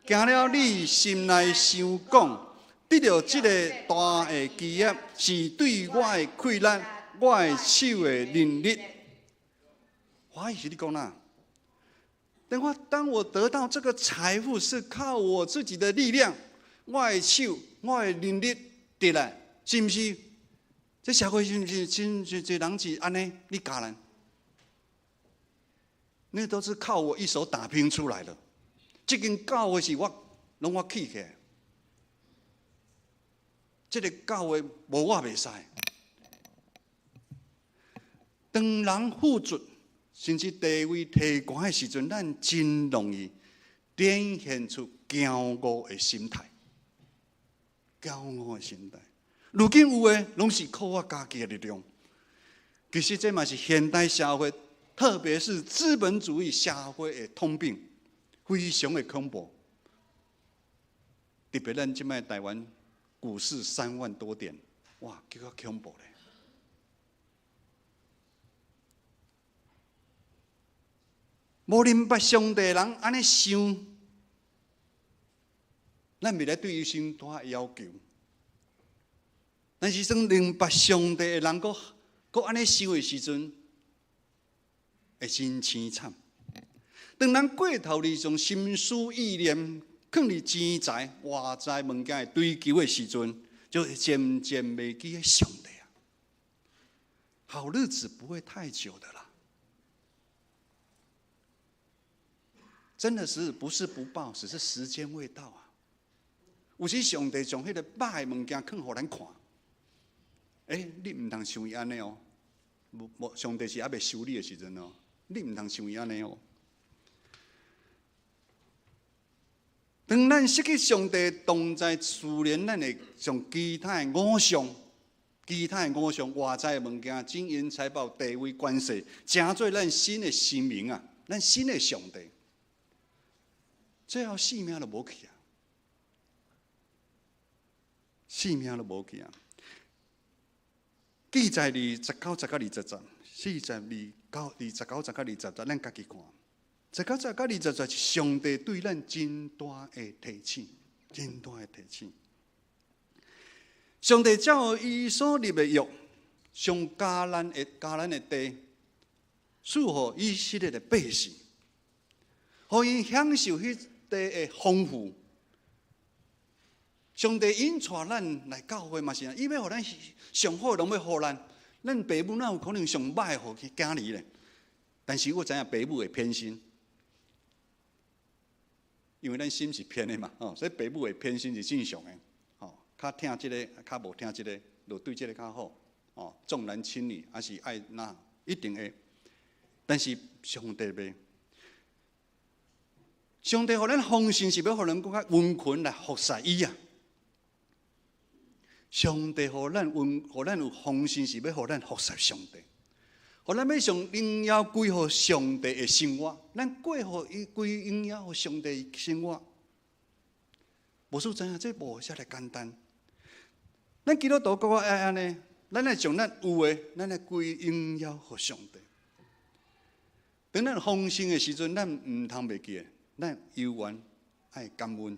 Speaker 1: 驚了你心內想講，得著這个大的基業，是對我的氣力，我的手的能力。華語是咧講啦。等我當我得到這個財富，是靠我自己的力量，我的手，我的能力得來，是毋是？這社會是毋是真濟濟人是按呢？你教咱，那都是靠我一手打拼出來的。這間教會是我攏我起起來，這个教會無我袂使。當人富足，甚至地位提懸的時陣，咱真容易展現出驕傲的心態。驕傲的心態，如今有的攏是靠我家己的力量。其實這嘛是現代社會，特別是資本主義社會的通病。非常的恐怖，特別咱這擺台灣股市3萬多點，哇，閣較恐怖咧！無明白上帝人按呢想，咱袂來對伊傷大要求。但是當明白上帝的人，閣閣按呢想的時陣，會真凄慘。當人過頭利用心思意念，囥佇錢財外在物件的追求的時陣，就會漸漸袂記得上帝啊。好日子不會太久的啦，真的是不是不報，只是時間未到啊。有時上帝將彼個歹的物件囥予咱看，欸，你毋通像伊按呢哦，無無，上帝是猶未收你的時陣哦，你毋通像伊按呢哦。當咱失去上帝同在，自然咱會將其他的偶像、其他的偶像、外在的物件、金銀財寶、地位、權勢，成做咱新的神明啊，咱新的上帝，最後性命都無去啊！性命都無去啊！記載佇19節到20節，42、9、29節到20節，咱家己看。19節到20節是上帝對咱真大的提醒，真大的提醒。上帝照伊所立的約，將迦南的地賜予以色列的百姓，予𪜶享受彼地的豐富。上帝引帶咱來教會嘛是啊，伊欲予咱上好的攏欲予咱，咱爸母哪有可能上歹的予囝兒咧？但是我知影爸母會偏心，因為咱心是偏的嘛，吼，所以爸母會偏心是正常的，吼，較疼這個，較無疼這個，就對這個較好，哦，重男輕女，還是愛那一定會。但是上帝袂，上帝予咱豐盛是欲予咱閣較殷勤來服侍伊啊。上帝予咱溫，予咱有豐盛是欲予咱服侍上帝，予咱欲將榮耀歸予上帝的生活，咱過予伊歸榮耀予上帝的生活。無數知影這無遐爾簡單。咱基督徒閣較愛按呢，咱愛將咱有的，咱愛歸榮耀予上帝。當咱豐盛的時陣，咱毋通袂記得，咱猶原愛感恩。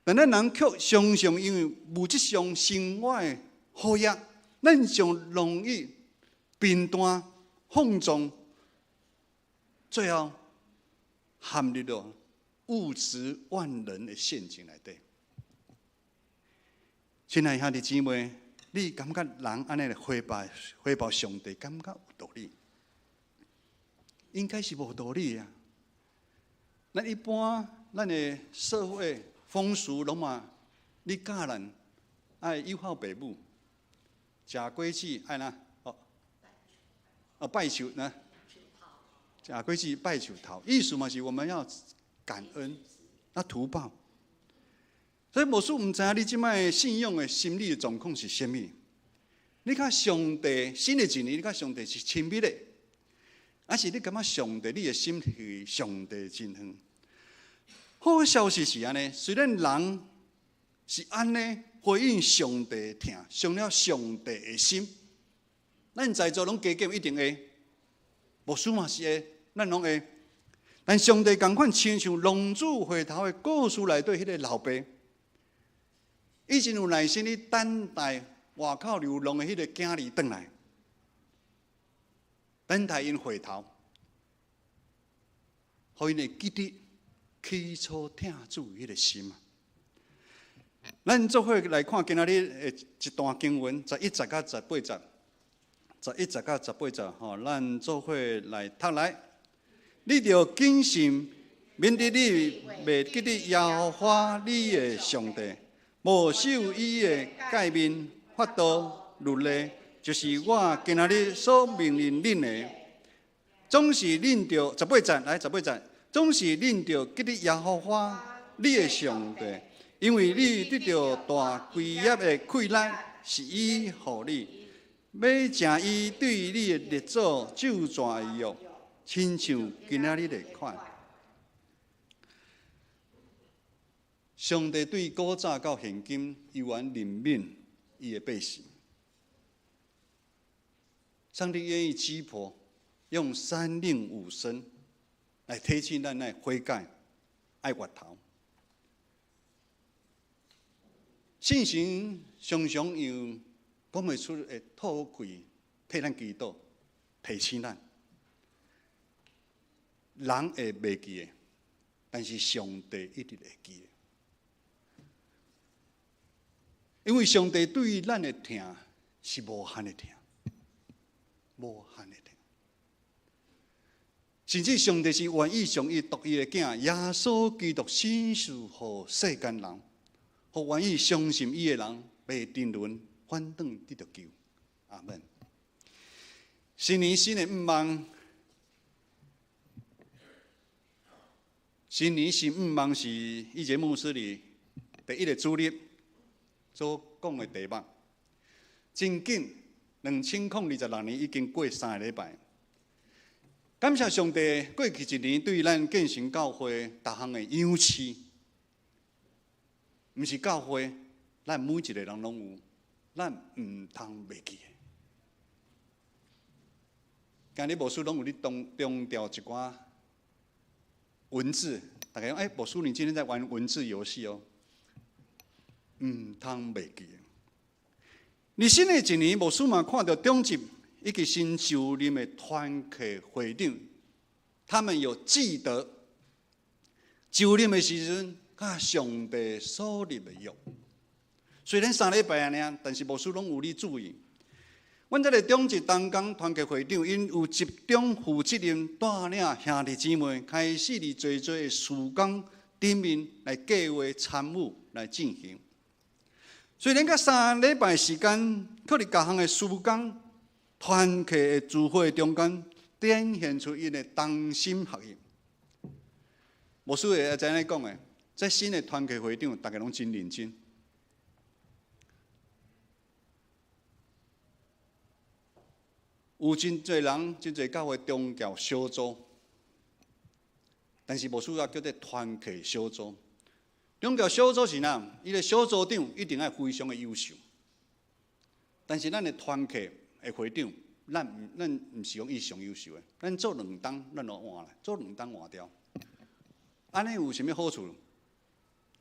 Speaker 1: 但咱人卻常常因為物質上生活的好額，咱上容易貧惰、放縱，最後陷入了物質萬能的陷阱內底。親愛兄弟姊妹，你感覺人按呢來回報回報上帝，感覺有道理？應該是無道理啊！咱一般咱的社會風俗攏嘛，你教咱愛友好爸母，食果子愛哪？哦，哦拜樹呢？食果子拜樹頭，意思嘛是我們要感恩，啊圖報。所以牧師毋知影你這擺信仰的心理的狀況是啥物？你佮上帝新的一年，你佮上帝是親密的，還是你感覺上帝你的心離上帝真遠？好消息是按呢，雖然人是按呢回應上帝的疼，傷了上帝的心，咱在座攏加減一定會，牧師嘛是會，咱攏會。但上帝仝款親像浪子回頭的故事內底彼個老爸，伊真有耐心咧等待外口流浪的彼個囝兒轉來，等待𪜶回頭，予𪜶會記得起初疼主彼個心啊！咱做伙來看今仔日的一段經文，11節到18節，11節到18節，吼，咱做伙來讀來。你著謹慎，免得你袂記得耶和華你的上帝，無守伊的誡命、法度、律例，就是我今仔日所命令恁的。總是恁著十八節來十八節，總是恁著記得耶和華你的上帝，因為你得著大基業的氣力，是伊予你，欲成伊對你的列祖咒詛的約，親像今仔日的款。上帝對古早到現今，猶原憐憫伊的百姓。上帝願意雞婆用三令五申來提醒咱愛悔改、愛回頭。聖神常常用講袂出的禱告替咱祈禱、提醒咱。人會袂記的，但是上帝一直會記得，因為上帝對咱的疼是無限的疼，無限的疼。甚至上帝是願意將伊獨一的囝耶穌基督賞賜予世間人，予願意相信伊的人，袂沉淪，反轉得著救。阿門。新年新的願望，新年新願望是以前牧師裡第一个主日所講的題目。真緊，2026年已經過3个禮拜。感謝上帝，過去一年對咱建成教會逐項的養飼，毋是教會，咱每一個人攏有，咱毋通袂記。今日牧師攏有咧強調一寡文字，大家講，欸，牧師你今天在玩文字遊戲哦，毋通袂記。佇新的一年，牧師嘛看著長執以及新就任的團契會長，他們有記得就任的時陣，佮上帝所立的約。雖然3禮拜爾，但是牧師攏有咧注意。阮這个長執同工團契會長，𪜶有集中負責任帶領兄弟姊妹，開始佇濟濟的事工頂面來計劃參與來進行。雖然佮3禮拜時間，卻佇各項的事工團契的聚會中間，展現出𪜶的同心合意。牧師會知影講的，這新的團契會長，逐家攏真認真。有真濟人，真濟教會宗教小組，但是無需要叫做團契小組。宗教小組是哪？伊个小組長一定愛非常的優秀，但是咱的團契的會長，咱毋是講伊上優秀的，咱做兩冬，咱就換啦，做兩冬換掉。按呢有啥物好處？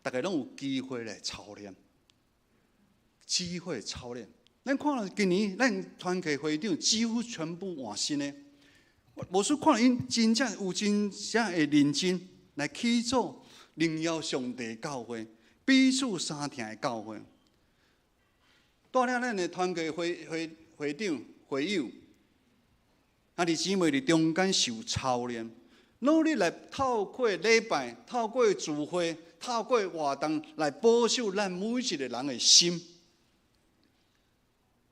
Speaker 1: 逐家攏有機會來操練，機會操練。咱看今年咱團契會長幾乎全部換新的，無輸看𪜶真正有真正會認真來去做榮耀上帝教會，彼此相疼的教會。帶領咱的團契會長、會友，兄弟姊妹佇中間受操練，努力來透過禮拜、透過聚會、透過活動來保守咱每一個人的心。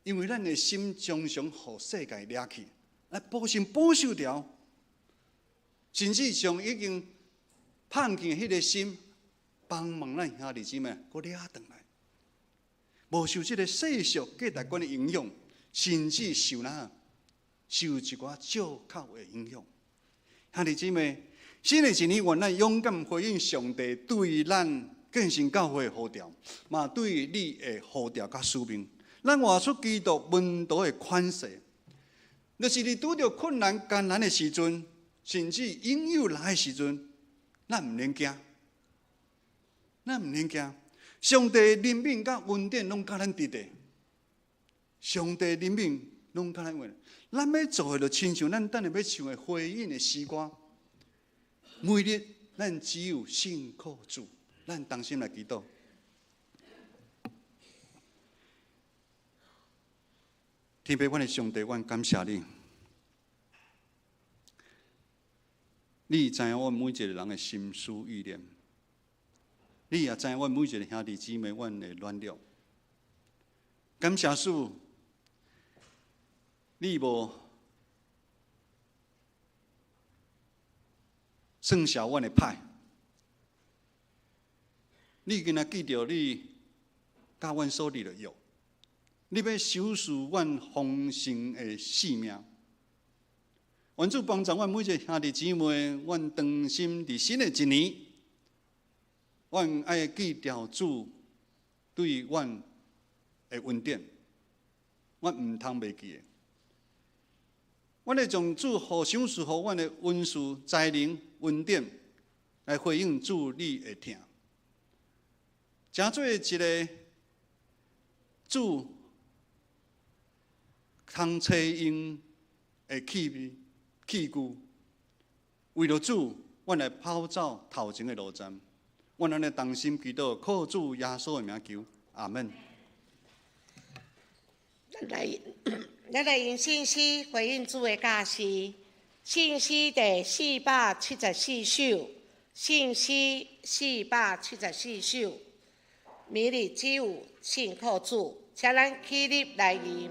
Speaker 1: 因為咱的心常常予世界掠去，來保守保守牢，甚至將已經放棄彼個心，幫忙咱兄弟姊妹閣掠轉來，無受這个世俗價值觀的影響，甚至受哪受一寡借口的影響。兄弟姊妹，新的一年，願咱勇敢回應上帝對咱建成教會的呼召，嘛對你的呼召佮使命。咱活出基督門徒的款式，就是你拄著困難艱難的時陣，甚至引誘來的時陣，咱毋免驚，咱毋免驚。上帝憐憫佮恩典攏佮咱佇咧，上帝憐憫攏佮咱有。咱欲做的就親像咱等下欲唱的回應的詩歌，每日咱只有信靠主，咱同心來祈禱。天父，阮的上帝，阮感謝你。你知影阮每一個人的心思意念，你也知影阮每一個兄弟姊妹阮的軟弱。感謝主，你無算小阮的歹，你敢若記著你佮阮所立的約。你欲守持阮豐盛的性命，願主幫助阮每一个兄弟姊妹，阮當心佇新的一年，阮愛記著主對阮的恩典，阮毋通袂記的。阮會將主予賞賜予阮的恩賜、才能、恩典，來回應主你的疼，成做一个主通采用的器皿、器具，為著主阮來跑走頭前的路站。阮按呢同心祈禱，靠主耶穌的名求，阿門。
Speaker 3: 咱來用信詩回應主的教示，信詩第474首，信詩四百七十四首，明日只有信靠主，請咱起立來吟。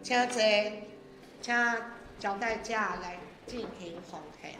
Speaker 3: 請坐，請招待者來進行奉獻。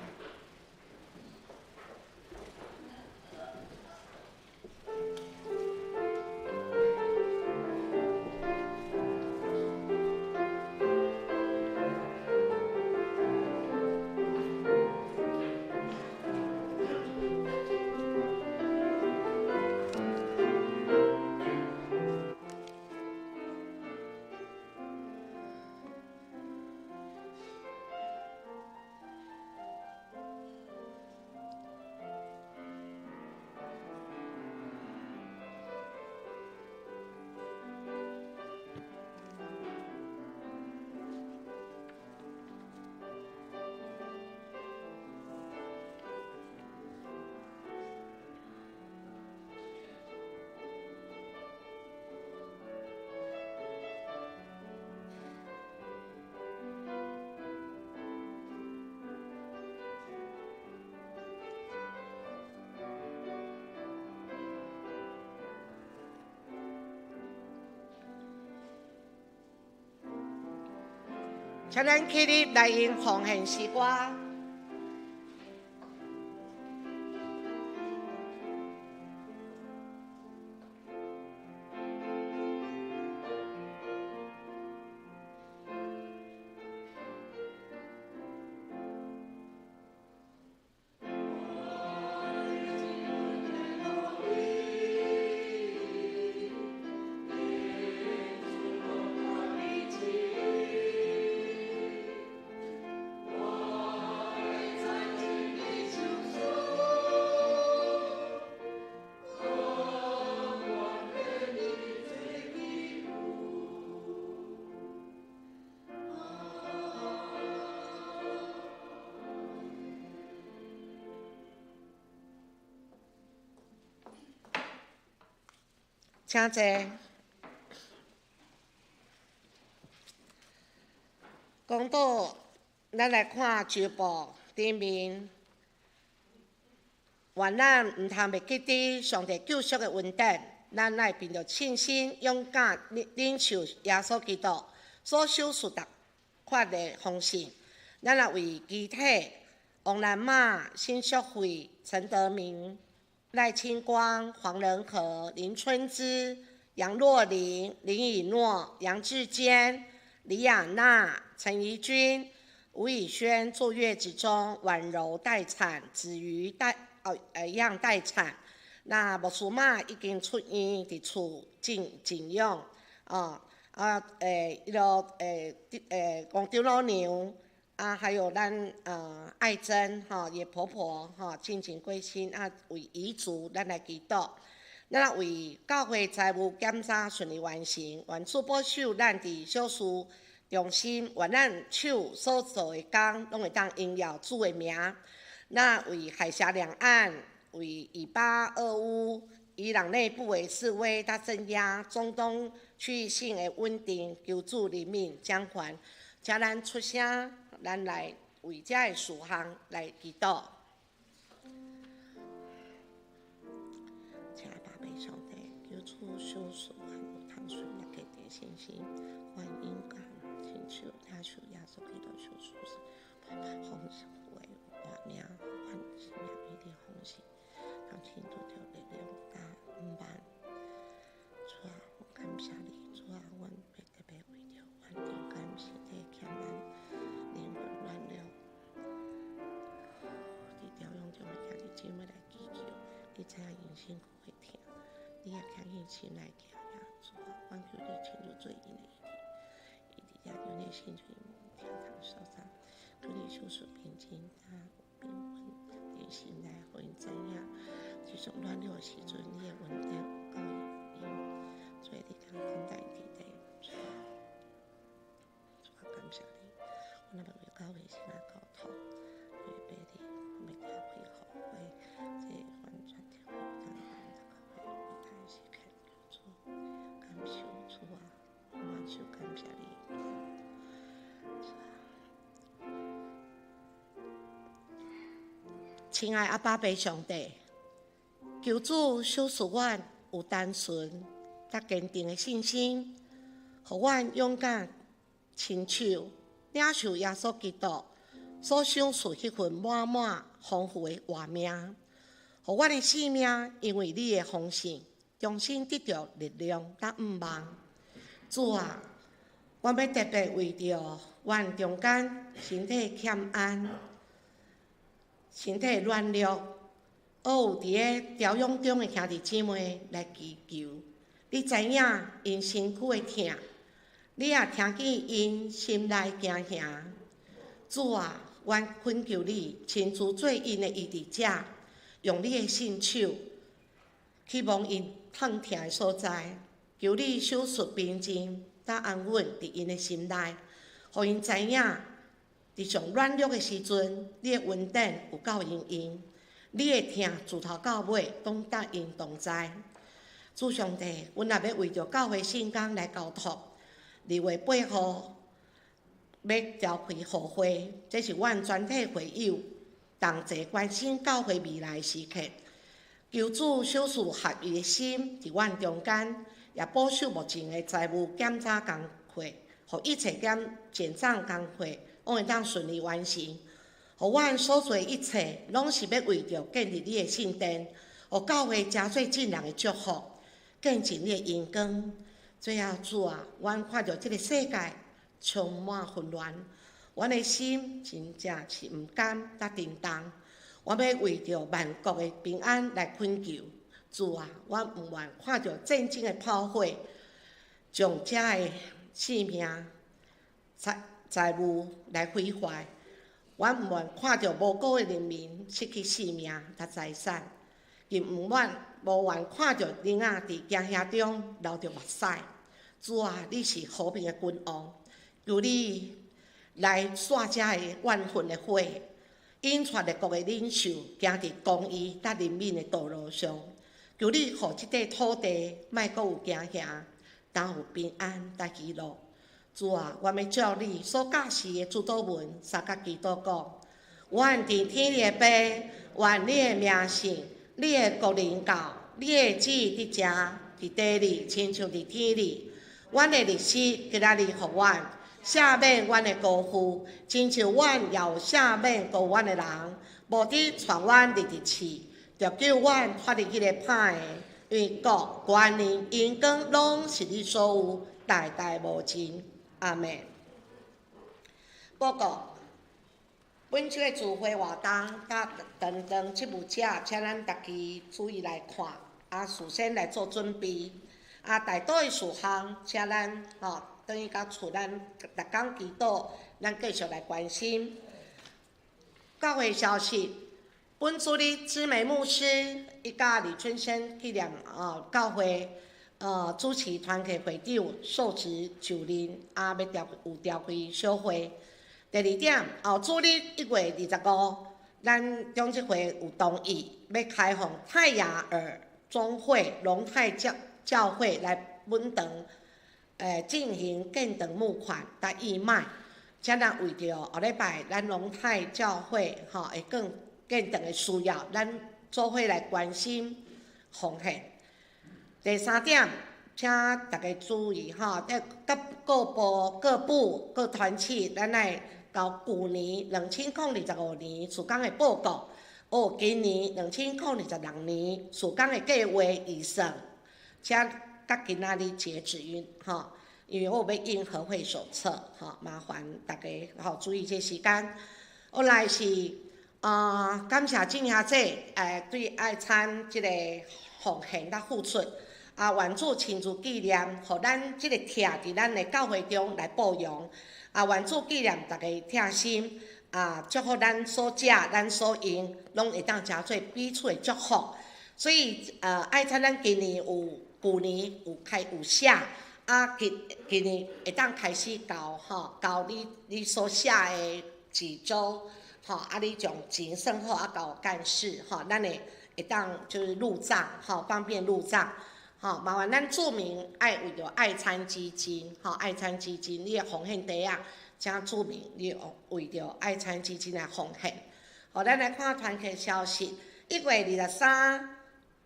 Speaker 3: 請咱起立來用奉獻詩歌。請坐。講到，咱來看周報頂面，願咱毋通袂記得上帝救贖的恩典，咱愛憑著信心勇敢領受耶穌基督所賞賜逐款的豐盛。咱來為肢體王蘭瑪、辛淑惠、陳德明、賴清光、黃仁和、林春枝、楊若琳、林以諾、楊志堅、李亞娜、陳怡君、吳以軒坐月子中，婉柔待產，子瑜待哦一樣待產。那牧師媽已經出院，佇厝靜靜養。哦啊欸，伊個欸欸王長老娘啊，還有咱愛珍吼，伊婆婆吼，進前過身啊，為遺族咱來祈禱。咱為教會財務檢查順利完成，願主保守咱佇小事中心，願咱手所做的工，攏會當榮耀主的名。那為海峽兩岸，為以巴、俄烏、伊朗內部的示威佮鎮壓，中東區域性的穩定，求主憐憫獎還。請咱出聲，咱來為這个事項來祈禱。請阿爸上帝，求主賞賜阮有通順利堅定信心，願勇敢親手領受耶穌基督賞賜豐富的活命，阮生命美麗豐盛，通親拄著力量佮毋慢。主啊，我感謝你，主啊，阮欲特別為著阮中間身體欠安、靈魂軟弱，佇調養中的兄弟姊妹來祈求，你知影𪜶身軀的疼，你也聽見心內驚呀，主啊，阮求你親自做𪜶的醫治，伊佇遮用你心喙聽通所在，求你賞賜平靜，佮平穩佇心內，予𪜶知影，佇上軟弱的時陣，你的恩典有夠𪜶，所以你通等待佇地，主啊，主啊，感謝你，阮若欲為教會先來交託，為爸你，我欲聽開好會，這阮全體會當阮教會偉大的時刻，求主感受主啊，滿心感謝你。親愛阿爸父上帝，求主賞賜阮有單純佮堅定的信心，予阮勇敢親手領受耶穌基督所賞賜彼份滿滿豐富的活命，予阮的生命因為你的豐盛，重新得著力量佮向望。主啊，阮欲特別為著阮中間身體欠安、身體軟弱，閣有佇咧調養中的兄弟姊妹來祈求。你知影𪜶身軀的疼，你也聽見𪜶心內驚嚇。主啊，阮懇求你親自做𪜶的醫治者，用你的聖手去摸𪜶疼痛的所在，求你賞賜平靜佮安穩佇𪜶的心內，予𪜶知影佇上軟弱的時陣，你的恩典有夠𪜶用，你的疼自頭到尾攏佮𪜶同在。主上帝，阮也欲為著教會聖工來交託。2月8號欲召開予會，這是阮全體會友同齊關心教會未來的時刻。求主賞賜合一的心佇阮中間，也保守目前的財務檢查工課，予一切檢檢賬工課攏會當順利完成。予阮所做的一切，攏是欲為著建立你的聖殿，予教會成做眾人的祝福，見證你的榮光。最後，主啊，阮看著這个世界充滿混亂，阮的心真正是毋甘佮震動。阮欲為著萬國的平安來懇求。主啊，阮毋願看著戰爭的炮火，將遮的性命、財財物來毀壞。阮毋願看著無辜的人民失去性命佮財產，更毋願無願看著囡仔佇驚嚇中流著目屎。主啊，你是和平的君王，求你來散遮个怨恨的火，引帶列國的領袖行佇公義佮憐憫的道路上。求你予這塊土地莫閣有驚嚇，但有平安佮喜樂。主啊，我欲照你所教示的主禱文，相佮祈禱講：阮佇天裡的父，願你的名聖，你的國臨到，你的旨意佇這，佇地裡，親像佇天裡。阮的日食今仔日予阮，赦免阮的過負，親像阮也有赦免過阮的人，無得帶阮入佇試，著救阮脫離彼个歹的，因為國、權能、榮光，攏是你所有，代代無盡。阿們。報告，本週的聚會活動佮長長七舞者，請咱逐家注意來看，啊，事先來做準備。啊，大多的事項，請咱吼，轉去到厝，咱逐工祈禱，咱繼續來關心。教會消息，本主日姊妹牧師伊佮李春生紀念教會主持團契會長受職就任，啊，欲召有召開小會。第二點，後主日1月25，咱長執會有同意欲開放泰雅爾總會龍泰教會來本堂進行建堂募款佮義賣，請咱為著後禮拜咱龍泰教會吼會更建堂的需要，咱做伙來關心奉獻。第三點，請大家注意吼，佮各部、各部、各團契，咱愛交舊年2025年事工的報告，哦，今年2026年事工的計劃預算，請佮今仔日截止於吼，因為我有欲印和會手冊，吼，麻煩大家吼注意這時間。後來是感謝眾兄弟對愛餐這個奉獻佮付出，啊，願主親自紀念，予咱這個疼佇咱的教會中來報養，啊，願主紀念大家疼心，啊，祝福咱所食、咱所用，攏會當成做彼此的祝福。所以，愛餐咱今年有舊年有開有寫，啊，今年會當開始交吼，交你所寫的幾週，吼，啊，你將錢算好啊，交幹事，吼，咱會當就是入帳，吼，方便入帳，吼，麻煩咱注明愛為著愛餐基金，吼，愛餐基金，你的奉獻袋仔，請注明你為著愛餐基金來奉獻。好，咱來看團契消息，1月23，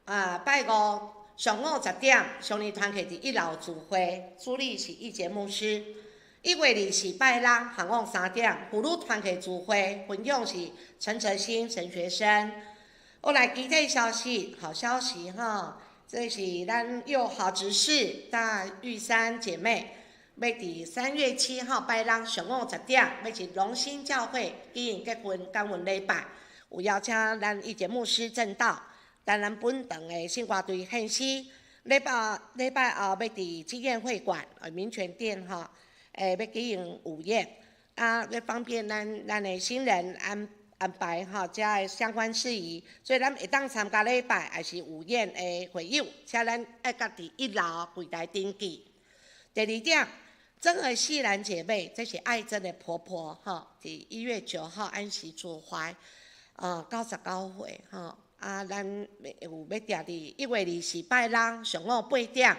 Speaker 3: 啊，拜五上午10點，上年團契佇一樓聚會，主禮是易傑牧師。1月24拜六下午3點，婦女團契聚會，分享是陳哲新神學生。我來其他消息，好消息哈，這是咱友好執事大玉山姐妹，欲佇3月7號拜六上午10點，欲佇榮興教會舉行結婚感恩禮拜，有邀請咱易傑牧師證道，擔任本堂的聖歌隊獻詩。禮拜後欲佇紀念會館民權殿哈，欲舉行午宴，啊，欲方便咱的新人安排吼遮的相關事宜，所以咱會當參加禮拜，抑是午宴的會友，請咱愛家佇一樓櫃台登記。第二點，曾和細蘭姐妹，這是愛珍的婆婆吼，佇1月9號安息主懷，99歲吼，啊，咱有欲定佇1月24拜六上午8點，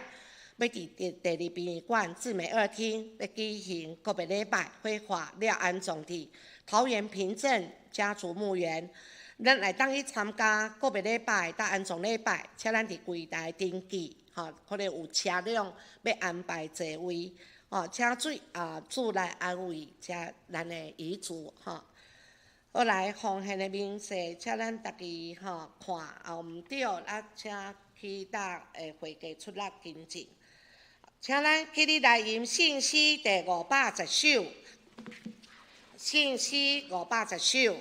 Speaker 3: 欲佇第二殯儀館志美二廳欲舉行告別禮拜，火化了安葬佇桃園平鎮家族墓園，咱會當去參加告別禮拜、佮安葬禮拜，請咱佇櫃台登記，吼，可能有車輛欲安排座位，吼，請主啊主來安慰遮咱的遺族，吼。後來奉獻的明細，請咱逐家吼看，啊毋對，啊請去搭會計出納更正。請咱起立來吟聖詩第510首，聖詩510首。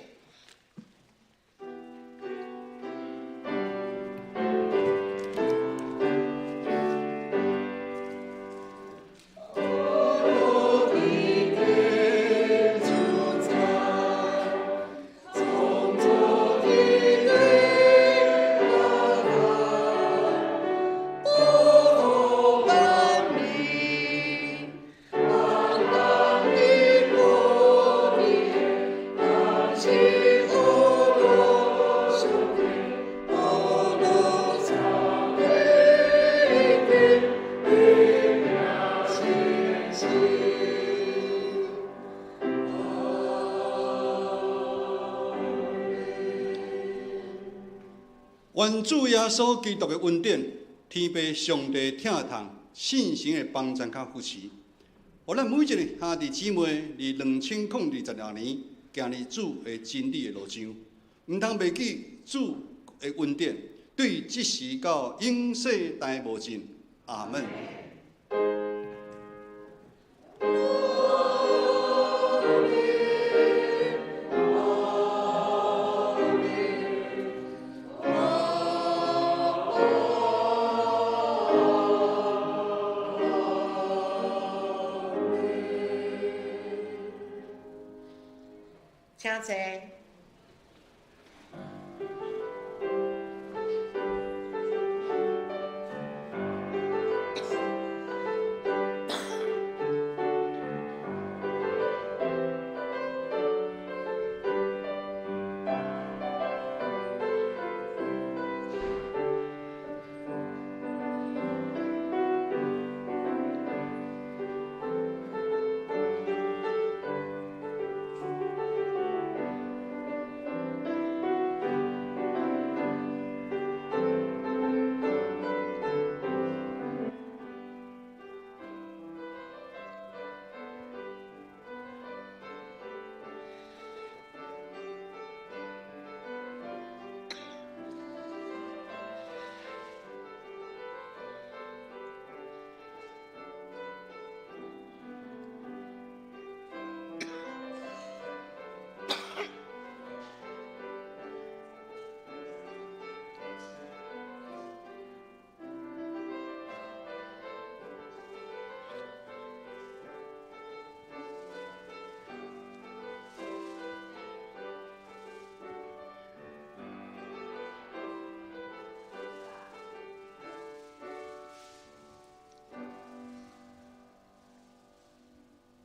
Speaker 4: Jesus.
Speaker 1: 願主耶穌基督的恩典，天父上帝疼痛，聖神的幫贊佮扶持，予咱每一個兄弟姊妹，佇2026年行佇主的真理的路上，毋通袂記主的恩典，對這時到永世代無盡。阿門。
Speaker 3: 請坐。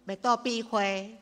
Speaker 3: 欲倒比會。